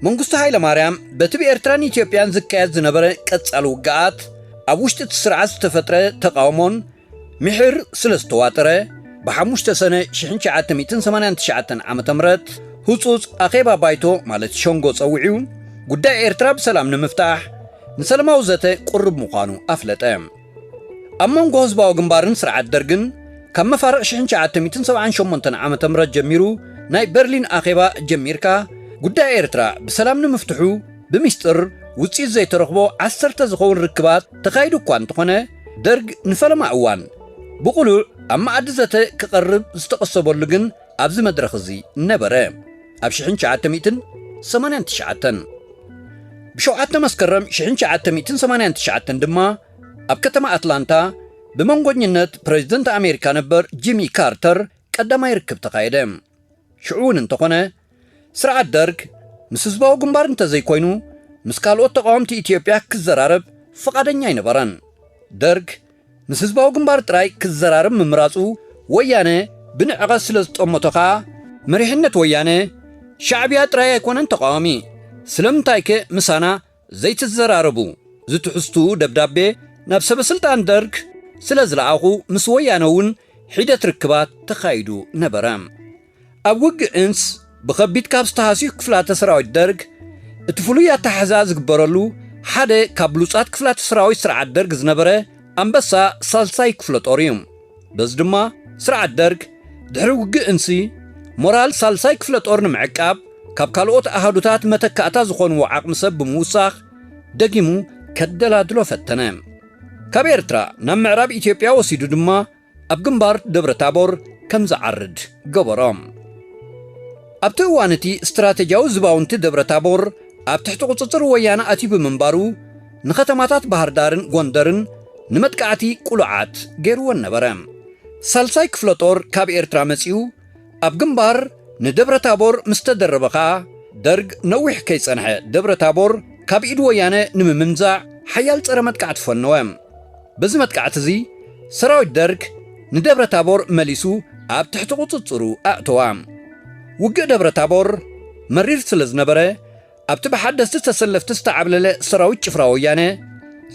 መንግስቱ ሃይለ ማርያም በቲ ብኤርትራን ኢትዮጵያን ዝካየድ ዝነበረ ቀጻሊ ውግኣት፣ ኣብ ውሽጢ እቲ ስርዓት ዝተፈጥረ ተቃውሞን ምሒር ስለ ዝተዋጠረ፣ ብ5 ሰነ ሽሕን ትሽዓተ ሚእትን ሰማንያን ትሽዓተን ዓመተ ምህረት ህጹጽ ኣኼባ ባይቶ፣ ማለት ሸንጎ፣ ጸዊዑ፣ ጉዳይ ኤርትራ ብሰላም ንምፍታሕ ንሰላማዊ ዘተ ቅሩብ ምዃኑ ኣፍለጠ። ኣብ መንጎ ህዝባዊ ግንባርን ስርዓት ደርግን፣ ካብ መፋርቕ ሽሕን ትሽዓተ ሚእትን ሰብዓን ሸሞንተን ዓመተ ምህረት ጀሚሩ፣ ናይ በርሊን ኣኼባ ጀሚርካ፣ ጉዳይ ኤርትራ ብሰላም ንምፍትሑ፣ ብሚስጥር፣ ውጽኢት ዘይተረኽቦ ዓሰርተ ዝኸውን ርክባት ተኻይዱ እኳ እንተኾነ፣ ደርግ ንፈለማ እዋን ብቕሉዕ ኣብ መኣዲ ዘተ ክቐርብ ዝተቐሰበሉ ግን ኣብዚ መድረኽ እዚ ነበረ። ኣብ ሽሕን ትሽዓተ ሚእትን ሰማንያን ትሽዓተን፣ ብ7 መስከረም ሽሕን ትሽዓተ ሚእትን ሰማንያን ትሽዓተን ድማ፣ ኣብ ከተማ ኣትላንታ ብመንጎኝነት ፕሬዚደንት ኣሜሪካ ነበር ጂሚ ካርተር ቀዳማይ ርክብ ተኻየደ። ሽዑ እውን እንተኾነ፣ ስርዓት ደርግ ምስ ህዝባዊ ግንባር እንተዘይኮይኑ፣ ምስ ካልኦት ተቃወምቲ ኢትዮጵያ ክዘራረብ ፍቓደኛ ኣይነበረን። ደርግ ምስ ህዝባዊ ግንባር ጥራይ ክዘራረብ ምምራጹ፣ ወያነ ብንዕቐት ስለ ዝጠመቶ ከኣ፣ መሪሕነት ወያነ፣ ሻዕብያ ጥራይ ኣይኮነን ተቃዋሚ፣ ስለምንታይከ ምሳና ዘይትዘራረቡ? ዝትሕዝቱ ደብዳቤ ናብ ሰበ ስልጣን ደርግ ስለ ዝለኣኹ፣ ምስ ወያነ እውን ሒደት ርክባት ተኻይዱ ነበረ። ኣብ ውግእ እንስ ብኸቢድ ካብ ዝተሃስዩ ክፍላተ ሰራዊት ደርግ፣ እቲ ፍሉይ ኣተሓሕዛ ዝግበረሉ ሓደ ካብ ብሉጻት ክፍላተ ሰራዊት ስርዓት ደርግ ዝነበረ ኣንበሳ ሳልሳይ ክፍለ ጦር እዩ። በዚ ድማ ስርዓት ደርግ ድሕሪ ውግእ እንሲ፣ ሞራል ሳልሳይ ክፍለ ጦር ንምዕቃብ፣ ካብ ካልኦት ኣሃዱታት መተካእታ ዝኾንዎ ዓቕሚ ሰብ ብምውሳኽ፣ ደጊሙ ከደላድሎ ፈተነ። ካብ ኤርትራ ናብ ምዕራብ ኢትዮጵያ ወሲዱ ድማ፣ ኣብ ግንባር ደብረ ታቦር ከም ዝዓርድ ገበሮ። ኣብቲ እዋን እቲ፣ ስትራቴጂያዊ ዝባውንቲ ደብረ ታቦር ኣብ ትሕቲ ቁጽጽር ወያነ ኣትዩ ብምንባሩ፣ ንኸተማታት ባህር ዳርን ጎንደርን ንመጥቃዕቲ ቅሉዓት ገይርወን ነበረ። ሳልሳይ ክፍለ ጦር ካብ ኤርትራ መጺኡ፣ ኣብ ግንባር ንደብረ ታቦር ምስ ተደረበ ኸኣ፣ ደርግ ነዊሕ ከይጸንሐ፣ ደብረ ታቦር ካብ ኢድ ወያነ ንምምንዛዕ ሓያል ጸረ መጥቃዕቲ ፈነወ። በዚ መጥቃዕቲ እዚ፣ ሰራዊት ደርግ ንደብረ ታቦር መሊሱ ኣብ ትሕቲ ቁጽጽሩ ኣእተዋ። ውግእ ደብረ ታቦር መሪር ስለ ዝነበረ፣ ኣብቲ ብሓደስቲ ተሰለፍቲ ዝተዓብለለ ሰራዊት ጭፍራ ወያነ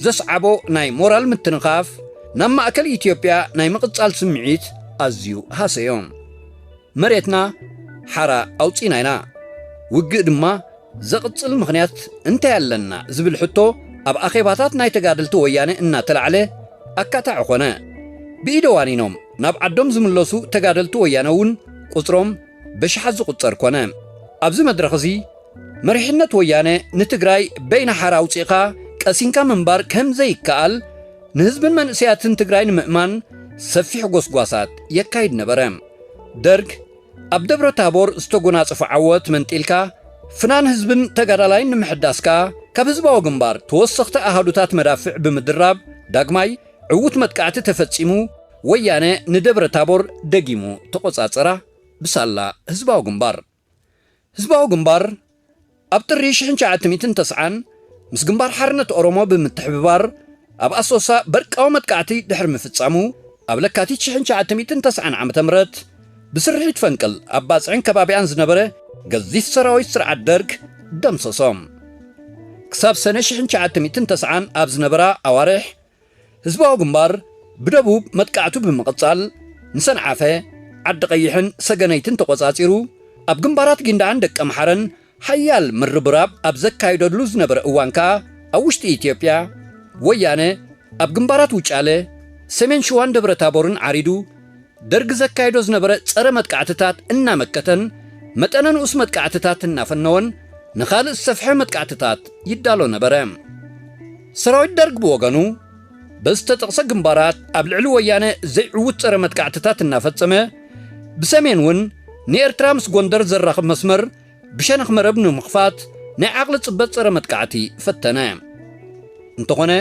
ዘስዓቦ ናይ ሞራል ምትንኻፍ፣ ናብ ማእከል ኢትዮጵያ ናይ ምቕጻል ስምዒት ኣዝዩ ሃሰዮ። መሬትና ሓራ ኣውጺእና ኢና፣ ውግእ ድማ ዘቕጽል ምኽንያት እንታይ ኣለና ዝብል ሕቶ ኣብ ኣኼባታት ናይ ተጋደልቲ ወያነ እናተላዕለ ኣካታዒ ኾነ። ብኢደ ዋኒኖም ናብ ዓዶም ዝምለሱ ተጋደልቲ ወያነ እውን ቁጽሮም በሽሓት ዝቑጸር ኮነ። ኣብዚ መድረኽ እዚ፣ መሪሕነት ወያነ ንትግራይ በይና ሓራ ኣውጺእኻ ቀሲንካ ምንባር ከም ዘይከኣል፣ ንህዝብን መንእሰያትን ትግራይ ንምእማን ሰፊሕ ጎስጓሳት የካይድ ነበረ። ደርግ ኣብ ደብረ ታቦር ዝተጎናጸፎ ዓወት መንጢልካ፣ ፍናን ህዝብን ተጋዳላይን ንምሕዳስ ከኣ፣ ካብ ህዝባዊ ግንባር ተወሰኽቲ ኣሃዱታት መዳፍዕ ብምድራብ፣ ዳግማይ ዕዉት መጥቃዕቲ ተፈጺሙ፣ ወያነ ንደብረ ታቦር ደጊሙ ተቖጻጸራ፣ ብሳላ ህዝባዊ ግንባር። ህዝባዊ ግንባር ኣብ ጥሪ ሽሕን ትሽዓተ ሚእትን ተስዓን ምስ ግንባር ሓርነት ኦሮሞ ብምትሕብባር ኣብ ኣሶሳ በርቃዊ መጥቃዕቲ ድሕሪ ምፍጻሙ፣ ኣብ ለካቲት ሽሕን ትሽዓተ ሚእትን ተስዓን ዓመተ ምህረት ብስርሒት ፈንቅል ኣብ ባጽዕን ከባቢኣን ዝነበረ ገዚፍ ሰራዊት ስርዓት ደርግ ደምሰሶም። ክሳብ ሰነ ሽሕን ትሽዓተ ሚእትን ተስዓን ኣብ ዝነበራ ኣዋርሕ፣ ህዝባዊ ግንባር ብደቡብ መጥቃዕቱ ብምቕጻል፣ ንሰንዓፈ፣ ዓዲ ቀይሕን ሰገነይትን ተቖጻጺሩ፣ ኣብ ግንባራት ጊንዳዕን ደቀምሓረን ሓያል ምርብራብ ኣብ ዘካየደሉ ዝነበረ እዋን ከኣ፣ ኣብ ውሽጢ ኢትዮጵያ፣ ወያነ ኣብ ግንባራት ውጫለ፣ ሰሜን ሽዋን ደብረ ታቦርን ዓሪዱ፣ ደርግ ዘካይዶ ዝነበረ ጸረ መጥቃዕትታት እናመከተን መጠነ ንኡስ መጥቃዕትታት እናፈነወን ንኻልእ ዝሰፍሐ መጥቃዕትታት ይዳሎ ነበረ። ሰራዊት ደርግ ብወገኑ በዝተጠቕሰ ግንባራት ኣብ ልዕሊ ወያነ ዘይዕዉት ጸረ መጥቃዕትታት እናፈጸመ፣ ብሰሜን እውን ንኤርትራ ምስ ጎንደር ዘራኽብ መስመር ብሸነኽ መረብ ንምኽፋት ናይ ዓቕሊ ጽበት ጸረ መጥቃዕቲ ፈተነ። እንተኾነ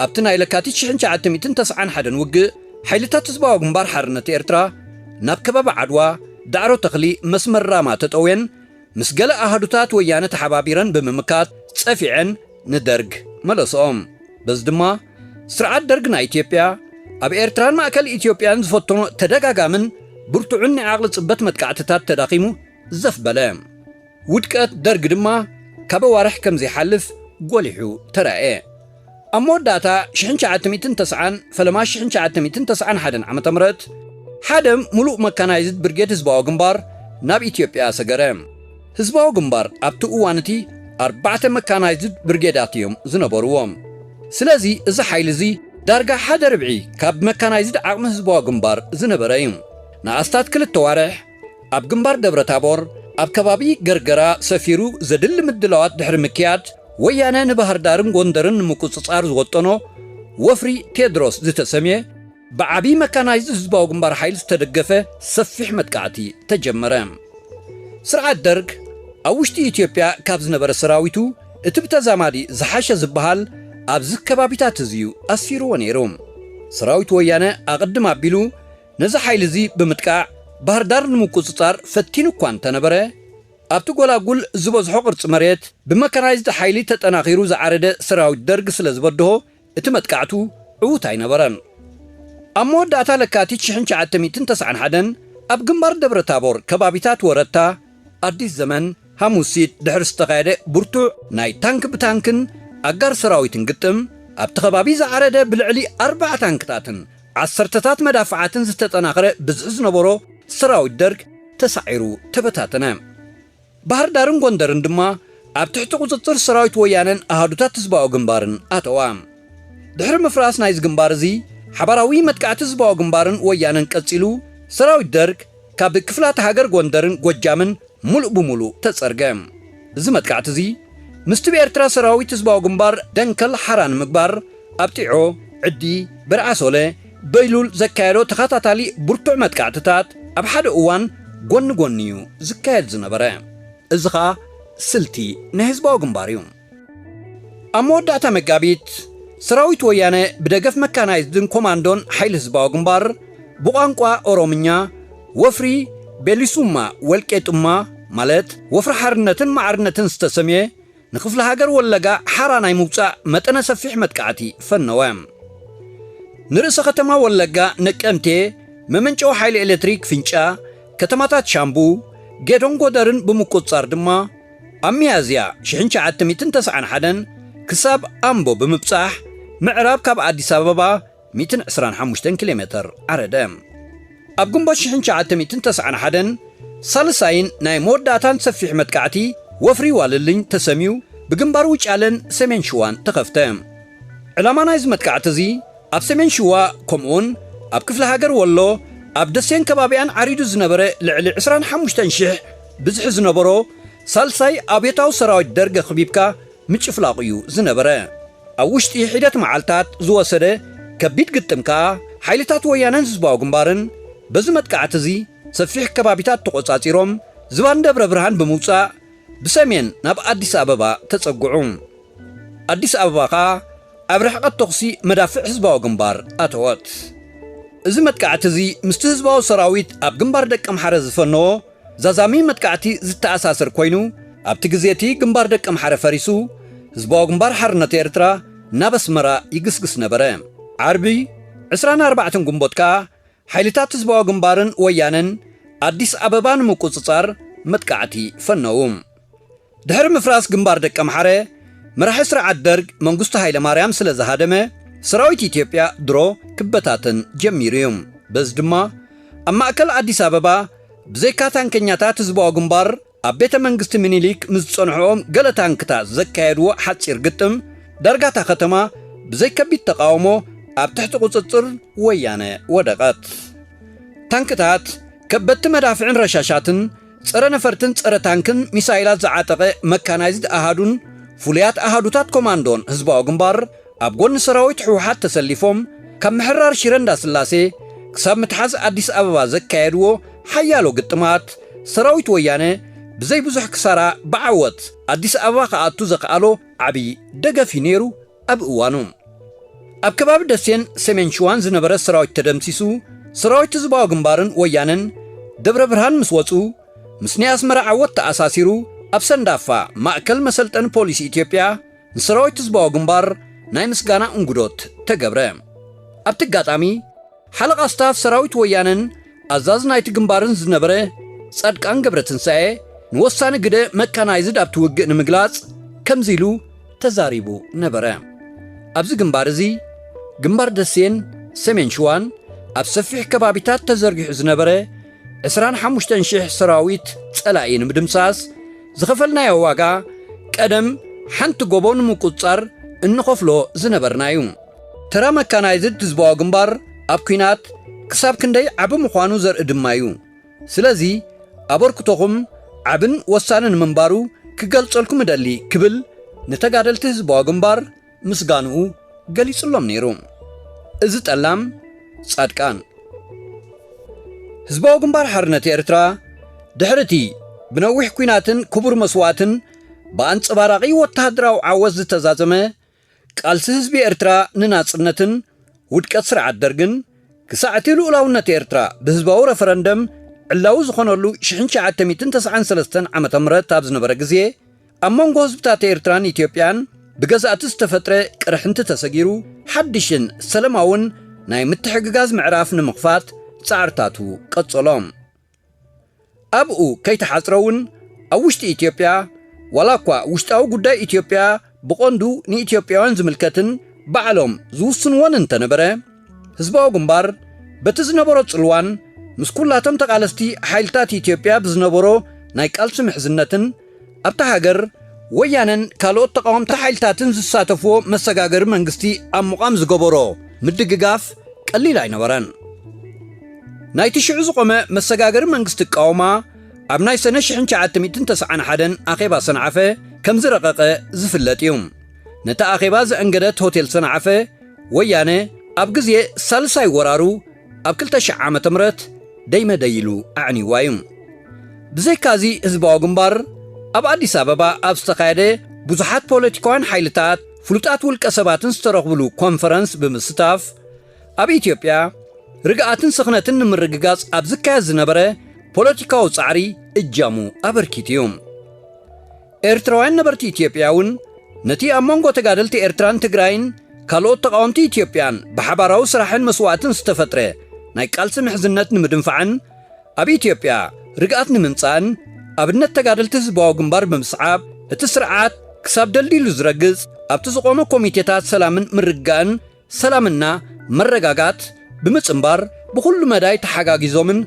ኣብቲ ናይ ለካቲት ሽሕን ትሽዓተ ሚእትን ተስዓን ሓደን ውግእ ሓይልታት ህዝባዊ ግንባር ሓርነት ኤርትራ ናብ ከባቢ ዓድዋ ዳዕሮ ተኽሊ መስመር ራማ ተጠውየን ምስ ገለ ኣሃዱታት ወያነ ተሓባቢረን ብምምካት ጸፊዐን ንደርግ መለስኦም። በዚ ድማ ስርዓት ደርግ ናይ ኢትዮጵያ ኣብ ኤርትራን ማእከል ኢትዮጵያን ዝፈተኖ ተደጋጋምን ብርቱዕን ናይ ዓቕሊ ጽበት መጥቃዕትታት ተዳኺሙ ዘፍ በለ። ውድቀት ደርግ ድማ ካብ ኣዋርሕ ከም ዘይሓልፍ ጎሊሑ ተራእየ። ኣብ መወዳእታ ሽሕን ትሽዓተ ሚእትን ተስዓን ፈለማ ሽሕን ትሽዓተ ሚእትን ተስዓን ሓደን ዓመተ ምህረት ሓደ ምሉእ መካናይዝድ ብርጌድ ህዝባዊ ግንባር ናብ ኢትዮጵያ ሰገረ። ህዝባዊ ግንባር ኣብቲ እዋን እቲ ኣርባዕተ መካናይዝድ ብርጌዳት እዮም ዝነበርዎ። ስለዚ እዚ ሓይሊ እዚ ዳርጋ ሓደ ርብዒ ካብ መካናይዝድ ዓቕሚ ህዝባዊ ግንባር ዝነበረ እዩ። ንኣስታት ክልተ ዋርሕ ኣብ ግንባር ደብረ ታቦር ኣብ ከባቢ ገርገራ ሰፊሩ ዘድሊ ምድላዋት ድሕሪ ምክያድ፣ ወያነ ንባህር ዳርን ጎንደርን ንምቁጽጻር ዝወጠኖ ወፍሪ ቴድሮስ ዝተሰምየ ብዓቢ መካናይዝድ ህዝባዊ ግንባር ሓይሊ ዝተደገፈ ሰፊሕ መጥቃዕቲ ተጀመረ። ስርዓት ደርግ ኣብ ውሽጢ ኢትዮጵያ ካብ ዝነበረ ሰራዊቱ እቲ ብተዛማዲ ዝሓሸ ዝበሃል ኣብዚ ከባቢታት እዚ እዩ ኣስፊርዎ ነይሩ። ሰራዊት ወያነ ኣቐድም ኣቢሉ ነዚ ሓይሊ እዚ ብምጥቃዕ ባህር ዳር ንምቁጽጻር ፈቲኑ እኳ እንተነበረ፣ ኣብቲ ጎላጉል ዝበዝሖ ቅርጺ መሬት ብመካናይዝድ ሓይሊ ተጠናኺሩ ዝዓረደ ሰራዊት ደርግ ስለ ዝበድሆ እቲ መጥቃዕቱ ዕዉት ኣይነበረን። ኣብ መወዳእታ ለካቲት ሽሕን ትሽዓተ ሚእትን ተስዓን ሓደን ኣብ ግንባር ደብረ ታቦር ከባቢታት ወረታ ኣዲስ ዘመን ሓሙሲት ድሕሪ ዝተኻየደ ብርቱዕ ናይ ታንክ ብታንክን ኣጋር ሰራዊትን ግጥም ኣብቲ ከባቢ ዝዓረደ ብልዕሊ ኣርባዓ ታንክታትን ዓሰርተታት መዳፍዓትን ዝተጠናኸረ ብዝሒ ዝነበሮ ሰራዊት ደርግ ተሳዒሩ ተበታተነ። ባህር ዳርን ጎንደርን ድማ ኣብ ትሕቲ ቁጽጽር ሰራዊት ወያነን ኣሃዱታት ህዝባዊ ግንባርን ኣተዋ። ድሕሪ ምፍራስ ናይዚ ግንባር እዚ ሓባራዊ መጥቃዕቲ ህዝባዊ ግንባርን ወያነን ቀጺሉ፣ ሰራዊት ደርግ ካብ ክፍላት ሃገር ጎንደርን ጎጃምን ሙሉእ ብሙሉእ ተጸርገ። እዚ መጥቃዕቲ እዚ ምስቲ ብኤርትራ ሰራዊት ህዝባዊ ግንባር ደንከል ሓራ ንምግባር ኣብ ጢዖ፣ ዕዲ፣ በርዓሶለ፣ በይሉል ዘካየዶ ተኸታታሊ ብርቱዕ መጥቃዕትታት ኣብ ሓደ እዋን ጎኒ ጎኒ እዩ ዝካየድ ዝነበረ። እዚ ኸኣ ስልቲ ናይ ህዝባዊ ግንባር እዩ። ኣብ መወዳእታ መጋቢት ሰራዊት ወያነ ብደገፍ መካናይዝድን ኮማንዶን ሓይሊ ህዝባዊ ግንባር ብቋንቋ ኦሮምኛ ወፍሪ ቤሊሱማ ወልቄጡማ ማለት ወፍሪ ሓርነትን ማዕርነትን ዝተሰምየ ንክፍለ ሃገር ወለጋ ሓራ ናይ ምውጻእ መጠነ ሰፊሕ መጥቃዕቲ ፈነወ። ንርእሰ ከተማ ወለጋ ነቀምቴ መመንጨዊ ሓይሊ ኤሌክትሪክ ፍንጫ፣ ከተማታት ሻምቡ፣ ጌዶን ጎደርን ብምቁጽጻር ድማ ኣብ ሚያዝያ ሽሕን ትሽዓተ ሚእትን ተስዓን ሓደን ክሳብ ኣምቦ ብምብጻሕ ምዕራብ ካብ ኣዲስ ኣበባ ሚእትን ዕስራን ሓሙሽተን ኪሎ ሜተር ዓረደ። ኣብ ግንቦት ሽሕን ትሽዓተ ሚእትን ተስዓን ሓደን ሳልሳይን ናይ መወዳእታን ሰፊሕ መጥቃዕቲ ወፍሪ ዋልልኝ ተሰምዩ ብግንባር ውጫለን ሰሜን ሽዋን ተኸፍተ። ዕላማ ናይዚ መጥቃዕቲ እዚ ኣብ ሰሜን ሽዋ ከምኡውን ኣብ ክፍለ ሃገር ወሎ ኣብ ደሴን ከባቢኣን ዓሪዱ ዝነበረ ልዕሊ ዕስራን ሓሙሽተን ሽሕ ብዝሒ ዝነበሮ ሳልሳይ ኣብዮታዊ ሰራዊት ደርግ ኣኽቢብካ ምጭፍላቕ እዩ ዝነበረ። ኣብ ውሽጢ ሒደት መዓልታት ዝወሰደ ከቢድ ግጥም ከኣ ሓይልታት ወያነን ህዝባዊ ግንባርን በዚ መጥቃዕቲ እዚ ሰፊሕ ከባቢታት ተቖጻጺሮም ዝባን ደብረ ብርሃን ብምውጻእ ብሰሜን ናብ ኣዲስ ኣበባ ተጸግዑ። ኣዲስ ኣበባ ከኣ ኣብ ርሕቀት ተኹሲ መዳፍዕ ህዝባዊ ግንባር ኣተወት። እዚ መጥቃዕቲ እዚ ምስቲ ህዝባዊ ሰራዊት ኣብ ግንባር ደቀምሓረ ዝፈነዎ ዛዛሚ መጥቃዕቲ ዝተኣሳሰር ኮይኑ፣ ኣብቲ ግዜ እቲ ግንባር ደቀምሓረ ፈሪሱ ህዝባዊ ግንባር ሓርነት ኤርትራ ናብ ኣስመራ ይግስግስ ነበረ። ዓርቢ ዕስራን ኣርባዕተን ግንቦት ከኣ ሓይልታት ህዝባዊ ግንባርን ወያነን ኣዲስ ኣበባ ንምቁጽጻር መጥቃዕቲ ፈነዉ። ድሕሪ ምፍራስ ግንባር ደቀምሓረ መራሒ ስርዓት ደርግ መንግስቱ ሃይለማርያም ስለ ዝሃደመ ሰራዊት ኢትዮጵያ ድሮ ክበታተን ጀሚሩ እዩ። በዚ ድማ ኣብ ማእከል ኣዲስ ኣበባ ብዘይካ ታንከኛታት ህዝባዊ ግንባር ኣብ ቤተ መንግስቲ ምኒልክ ምስ ዝጸንሕኦም ገለ ታንክታት ዘካየድዎ ሓጺር ግጥም ዳርጋ እታ ከተማ ብዘይከቢድ ተቓውሞ ኣብ ትሕቲ ቁጽጽር ወያነ ወደቐት። ታንክታት፣ ከበድቲ መዳፍዕን ረሻሻትን፣ ጸረ ነፈርትን ጸረ ታንክን ሚሳይላት ዝዓጠቐ መካናይዝድ ኣሃዱን ፍሉያት ኣሃዱታት ኮማንዶን ህዝባዊ ግንባር፣ ኣብ ጎኒ ሰራዊት ህወሓት ተሰሊፎም፣ ካብ ምሕራር ሽረ እንዳስላሴ ክሳብ ምትሓዝ ኣዲስ ኣበባ ዘካየድዎ ሓያሎ ግጥማት፣ ሰራዊት ወያነ ብዘይ ብዙሕ ክሳራ ብዓወት ኣዲስ ኣበባ ክኣቱ ዘኽኣሎ ዓቢ ደገፍ እዩ ነይሩ። ኣብ እዋኑ ኣብ ከባቢ ደሴን ሰሜን ሽዋን ዝነበረ ሰራዊት ተደምሲሱ፣ ሰራዊት ህዝባዊ ግንባርን ወያነን ደብረ ብርሃን ምስ ወጹ፣ ምስ ናይ ኣስመራ ዓወት ተኣሳሲሩ፣ ኣብ ሰንዳፋ ማእከል መሰልጠኒ ፖሊስ ኢትዮጵያ ንሰራዊት ህዝባዊ ግንባር ናይ ምስጋና እንጉዶት ተገብረ። ኣብቲ ኣጋጣሚ፣ ሓለቓ ስታፍ ሰራዊት ወያነን ኣዛዚ ናይቲ ግንባርን ዝነበረ ጻድቃን ገብረትንሳኤ፣ ንወሳኒ ግደ መካናይዝድ ኣብቲ ውግእ ንምግላጽ ከምዚ ኢሉ ተዛሪቡ ነበረ። ኣብዚ ግንባር እዚ፣ ግንባር ደሴን ሰሜን ሽዋን፣ ኣብ ሰፊሕ ከባቢታት ተዘርጊሑ ዝነበረ ዕስራን ሓሙሽተን ሽሕ ሰራዊት ጸላኢ ንምድምሳስ ዝኸፈልናዮ ዋጋ፣ ቀደም ሓንቲ ጎቦ ንምቁጽጻር እንኸፍሎ ዝነበርና እዩ። ተራ መካናይዝድ ህዝባዊ ግንባር ኣብ ኲናት ክሳብ ክንደይ ዓቢ ምዃኑ ዘርኢ ድማ እዩ። ስለዚ፣ ኣበርክቶኹም ዓብን ወሳንን ምንባሩ ክገልጸልኩም እደሊ ክብል ንተጋደልቲ ህዝባዊ ግንባር ምስጋንኡ ገሊጹሎም ነይሩ። እዚ ጠላም ጻድቃን። ህዝባዊ ግንባር ሓርነት ኤርትራ፣ ድሕሪ እቲ ብነዊሕ ኲናትን ክቡር መስዋእትን ብኣንጸባራቒ ወተሃደራዊ ዓወት ዝተዛዘመ ቃልሲ ህዝቢ ኤርትራ ንናጽነትን ውድቀት ስርዓት ደርግን፣ ክሳዕ እቲ ልኡላውነት ኤርትራ ብህዝባዊ ረፈረንደም ዕላዊ ዝኾነሉ ሽሕን ትሽዓተ ሚእትን ተስዓን ሰለስተን ዓመተ ምህረት ኣብ ዝነበረ ግዜ፣ ኣብ መንጎ ህዝብታት ኤርትራን ኢትዮጵያን ብገዛእቲ ዝተፈጥረ ቅርሕንቲ ተሰጊሩ፣ ሓድሽን ሰለማውን ናይ ምትሕግጋዝ ምዕራፍ ንምኽፋት ጻዕርታቱ ቀጸሎ። ኣብኡ ከይተሓጽረ እውን ኣብ ውሽጢ ኢትዮጵያ፣ ዋላ እኳ ውሽጣዊ ጉዳይ ኢትዮጵያ ብቐንዱ ንኢትዮጵያውያን ዝምልከትን ባዕሎም ዝውስንዎን እንተነበረ፣ ህዝባዊ ግንባር በቲ ዝነበሮ ጽልዋን ምስ ኩላቶም ተቓለስቲ ሓይልታት ኢትዮጵያ ብዝነበሮ ናይ ቃልሲ ምሕዝነትን፣ ኣብታ ሃገር ወያነን ካልኦት ተቓወምቲ ሓይልታትን ዝሳተፍዎ መሰጋገሪ መንግስቲ ኣብ ምቋም ዝገበሮ ምድግጋፍ ቀሊል ኣይነበረን። ናይቲ ሽዑ ዝቖመ መሰጋገሪ መንግስቲ እቃወማ ኣብ ናይ ሰነ ሽሕን ትሽዓተ ሚእትን ተስዓን ሓደን ኣኼባ ሰንዓፈ ከም ዝረቐቐ ዝፍለጥ እዩ። ነቲ ኣኼባ ዘአንገደት ሆቴል ሰንዓፈ፣ ወያነ ኣብ ግዜ ሳልሳይ ወራሩ ኣብ ክልተ ሽሕ ዓመተ ምህረት ደይመደይ ኢሉ ኣዕንይዋ እዩ። ብዘይካዚ ህዝባዊ ግንባር ኣብ ኣዲስ ኣበባ ኣብ ዝተኻየደ ብዙሓት ፖለቲካውያን ሓይልታት፣ ፍሉጣት ውልቀ ሰባትን ዝተረኽብሉ ኮንፈረንስ ብምስታፍ፣ ኣብ ኢትዮጵያ ርግኣትን ስኽነትን ንምርግጋጽ ኣብ ዝካየድ ዝነበረ ፖለቲካዊ ጻዕሪ እጃሙ ኣበርኪቱ እዩ። ኤርትራውያን ነበርቲ ኢትዮጵያ እውን ነቲ ኣብ መንጎ ተጋደልቲ ኤርትራን ትግራይን ካልኦት ተቓወምቲ ኢትዮጵያን ብሓባራዊ ስራሕን መስዋእትን ዝተፈጥረ ናይ ቃልሲ ምሕዝነት ንምድንፋዕን ኣብ ኢትዮጵያ ርግኣት ንምምጻእን ኣብነት ተጋደልቲ ህዝባዊ ግንባር ብምስዓብ፣ እቲ ስርዓት ክሳብ ደልዲሉ ዝረግጽ ኣብቲ ዝቖመ ኮሚቴታት ሰላምን ምርግጋእን ሰላምና መረጋጋት ብምጽንባር ብኹሉ መዳይ ተሓጋጊዞምን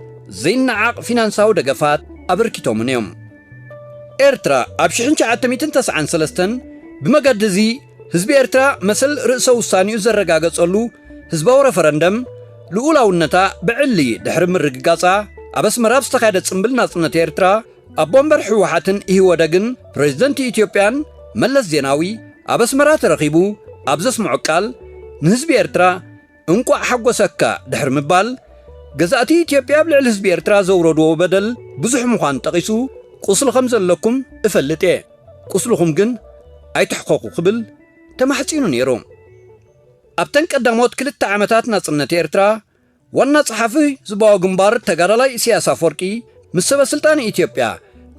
ዘይነዓቕ ፊናንሳዊ ደገፋት ኣበርኪቶምን እዮም። ኤርትራ ኣብ ሽሕን ትሽዓተ ሚእትን ተስዓን ሰለስተን ብመገዲ እዚ ህዝቢ ኤርትራ መሰል ርእሰ ውሳኔኡ ዘረጋገጸሉ ህዝባዊ ረፈረንደም ልኡላውነታ ብዕሊ ድሕሪ ምርግጋጻ ኣብ ኣስመራ ኣብ ዝተኻየደ ጽምብል ናጽነት ኤርትራ ኣቦ ወንበር ህወሓትን ኢህወደግን ፕሬዝደንት ኢትዮጵያን መለስ ዜናዊ ኣብ ኣስመራ ተረኺቡ ኣብ ዘስምዖ ቃል ንህዝቢ ኤርትራ እንቋዕ ሓጎሰካ ድሕሪ ምባል፣ ገዛእቲ ኢትዮጵያ ኣብ ልዕሊ ህዝቢ ኤርትራ ዘውረድዎ በደል ብዙሕ ምዃኑ ጠቒሱ፣ ቁስሊ ከም ዘለኩም እፈልጥ እየ፣ ቁስልኹም ግን ኣይትሕኸኹ ክብል ተማሕጺኑ ነይሩ። ኣብተን ቀዳሞት ክልተ ዓመታት ናጽነት ኤርትራ፣ ዋና ጸሓፊ ህዝባዊ ግንባር ተጋዳላይ ኢሳያስ ኣፈወርቂ ምስ ሰበ ስልጣን ኢትዮጵያ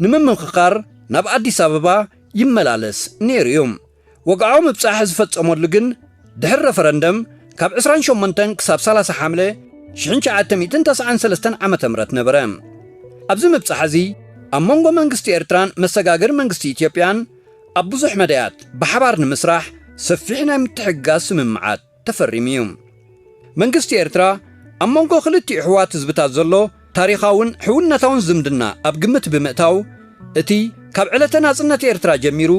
ንምምኽኻር ናብ ኣዲስ ኣበባ ይመላለስ ነይሩ እዩ። ወግዓዊ ምብጻሕ ዝፈጸመሉ ግን ድሕሪ ረፈረንደም ካብ ዕስራን ሸሞንተን ክሳብ ሰላሳ ሓምለ ሽሕን ትሽዓተ ሚእትን ተስዓን ሰለስተን ዓመተ ምህረት ነበረ። ኣብዚ ምብጻሕ እዚ ኣብ መንጎ መንግስቲ ኤርትራን መሰጋገሪ መንግስቲ ኢትዮጵያን ኣብ ብዙሕ መዳያት ብሓባር ንምስራሕ ሰፊሕ ናይ ምትሕግጋዝ ስምምዓት ተፈሪሙ እዩ። መንግስቲ ኤርትራ ኣብ መንጎ ክልቲኡ ኣሕዋት ህዝብታት ዘሎ ታሪኻውን ሕውነታውን ዝምድና ኣብ ግምት ብምእታው፣ እቲ ካብ ዕለተ ናጽነት ኤርትራ ጀሚሩ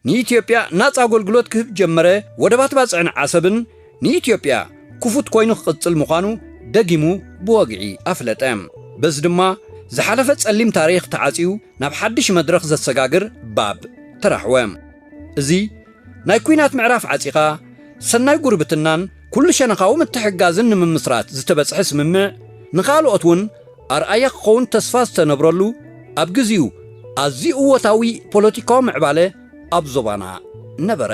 ንኢትዮጵያ ናጻ ኣገልግሎት ክህብ ጀመረ ወደባት ባጽዕን ዓሰብን ንኢትዮጵያ ክፉት ኮይኑ ክቕጽል ምዃኑ ደጊሙ ብወግዒ ኣፍለጠ። በዚ ድማ ዝሓለፈ ጸሊም ታሪኽ ተዓጽዩ ናብ ሓድሽ መድረኽ ዘሰጋግር ባብ ተራሕወ። እዚ ናይ ኲናት ምዕራፍ ዓጺኻ፣ ሰናይ ጉርብትናን ኩሉ ሸነኻዊ ምትሕግጋዝን ንምምስራት ዝተበጽሐ ስምምዕ፣ ንኻልኦት እውን ኣርኣያ ክኸውን ተስፋ ዝተነብረሉ፣ ኣብ ግዜኡ ኣዝዩ እወታዊ ፖለቲካዊ ምዕባለ ኣብ ዞባና ነበረ።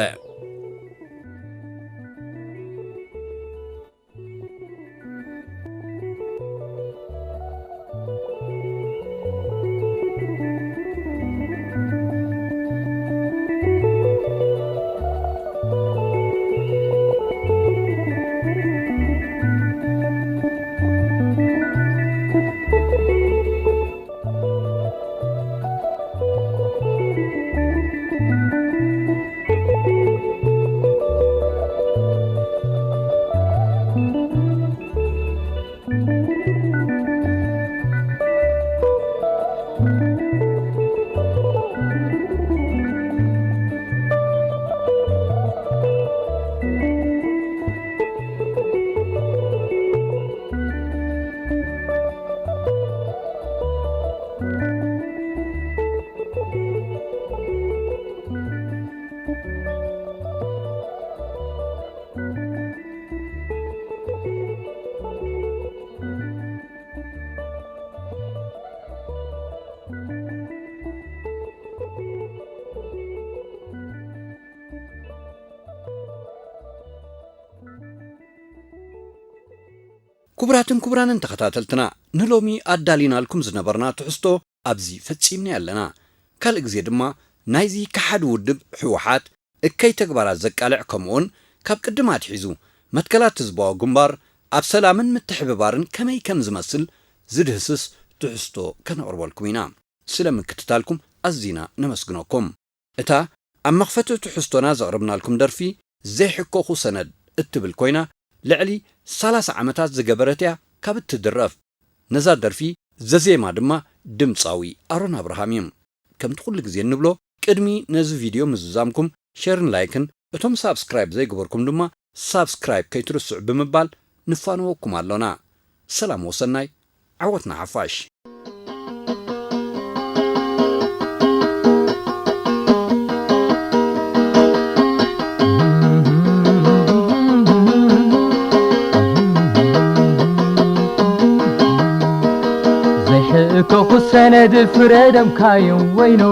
ክቡራትን ክቡራንን ተኸታተልትና፣ ንሎሚ ኣዳሊናልኩም ዝነበርና ትሕዝቶ ኣብዚ ፈጺምና ኣለና። ካልእ ግዜ ድማ ናይዚ ከሓዲ ውድብ ህወሓት እከይ ተግባራት ዘቃልዕ፣ ከምኡውን ካብ ቅድም ኣትሒዙ መትከላት ህዝባዊ ግንባር ኣብ ሰላምን ምትሕብባርን ከመይ ከም ዝመስል ዝድህስስ ትሕዝቶ ከነቕርበልኩም ኢና። ስለ ምክትታልኩም ኣዚና ነመስግነኩም። እታ ኣብ መኽፈቲ ትሕዝቶና ዘቕርብናልኩም ደርፊ ዘይሕከኹ ሰነድ እትብል ኮይና፣ ልዕሊ ሰላሳ ዓመታት ዝገበረት እያ ካብ እትድረፍ። ነዛ ደርፊ ዘዜማ ድማ ድምጻዊ ኣሮን ኣብርሃም እዩ። ከምቲ ኩሉ ግዜ እንብሎ፣ ቅድሚ ነዚ ቪድዮ ምዝዛምኩም ሸርን ላይክን፣ እቶም ሳብስክራይብ ዘይገበርኩም ድማ ሳብስክራይብ ከይትርስዑ ብምባል ንፋነወኩም ኣሎና። ሰላም ወሰናይ፣ ዓወት ንሓፋሽ። ዘይሕእከኹ ሰነድ ፍረ ደምካዮም ወይኖ፣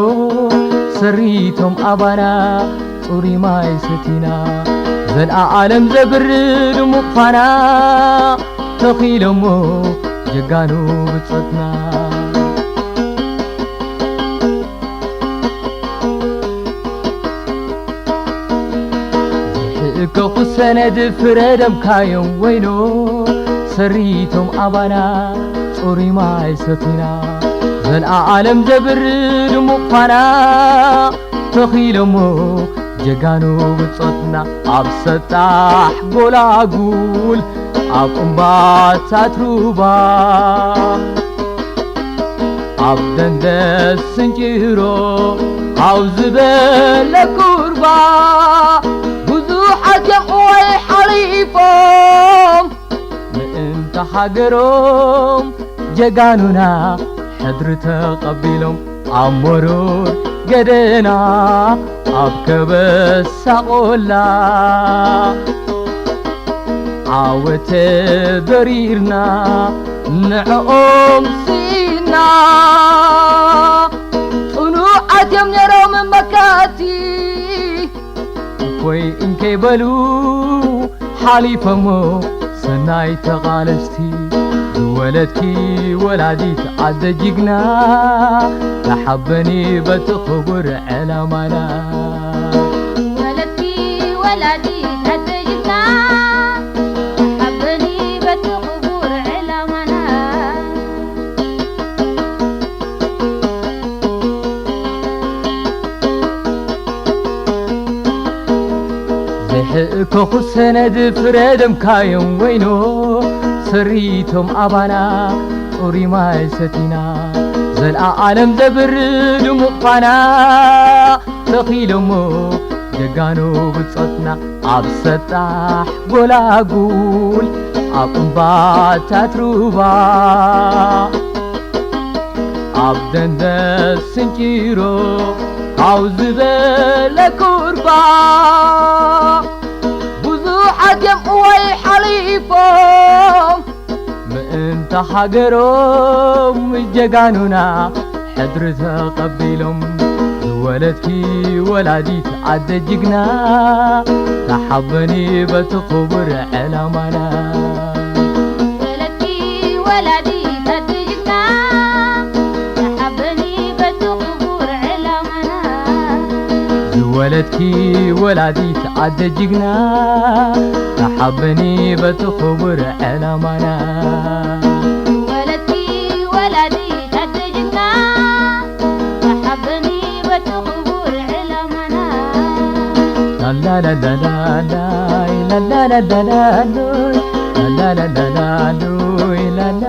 ሰሪቶም ኣባና ጽሩይ ማይ ሰቲና፣ ዘልኣለም ዘብር ድሙቕ ፋና ተኺሎሞ ጀጋኑ ብጾትና። ዘይሕእከኹ ሰነድ ፍረ ደምካዮም ወይኖ፣ ሰሪቶም ኣባና ጽሩይ ማይ ሰቲና፣ ዘልኣለም ዘብር ድሙቕ ፋና ተኺሎሞ ጀጋኑ ብጾትና። ኣብ ሰጣሕ ጎላጉል፣ ኣብ እምባታት ሩባ፣ ኣብ ደንደስ ስንጭሮ፣ ኣብ ዝበለ ኩርባ፣ ብዙሓት እዮም እዋይ ሓሊፎም፣ ምእንተ ሃገሮም ጀጋኑና ሕድሪ ተቐቢሎም። ኣብ መሩር ገደና፣ ኣብ ከበሳ ቆላ፣ ዓወት ተበሪርና፣ ንዕኦም ስኢና። ጽኑዓት እዮም ነይሮም መካቲ፣ እፎይ እንከይበሉ ሓሊፎሞ ሰናይ ተቓለስቲ። ዝወለድኪ ወላዲት ኣደ ጅግና፣ ተሓበኒ በቲ ክቡር ዕላማና። ዝወለድኪ ወላዲት ኣደ ጅግና፣ ተሓበኒ በቲ ክቡር ዕላማና። ዘይሕእከኹ ሰነድ ፍረ ደምካዮም ወይኖ፣ ሰሪቶም ኣባና ጽሩይ ማይ ሰቲና፣ ዘልኣለም ዘብር ድሙቕ ፋና ተኺሎሞ ጀጋኑ ብጾትና። ኣብ ሰጣሕ ጎላጉል፣ ኣብ እምባታት ሩባ ኣብ ደንደስ ስንጭሮ ካው ዝበለ ኩርባ ብዙሓት እዮም እዋይ ሓሊፎም ምእንታ ሃገሮም ጀጋኑና ሕድሪ ተቐቢሎም ዝወለድኪ ወላዲት ኣደ ጅግና ተሓበኒ በቲ ክቡር ዕላማና ዝወለድኪ ወላዲት ኣደ ጅግና ተሓበኒ በቲ ክቡር ዕላማና ዝወለድኪ ወላዲት ኣደ ጅግና ተሓበኒ በቲ ክቡር ዕላማና ዝወለድኪ ወላዲት ኣደ ጅግና ተሓበኒ በቲ ክቡር ዕላማና ላላላላላይ ላላላላሎይ ላላላላሎይ ላላ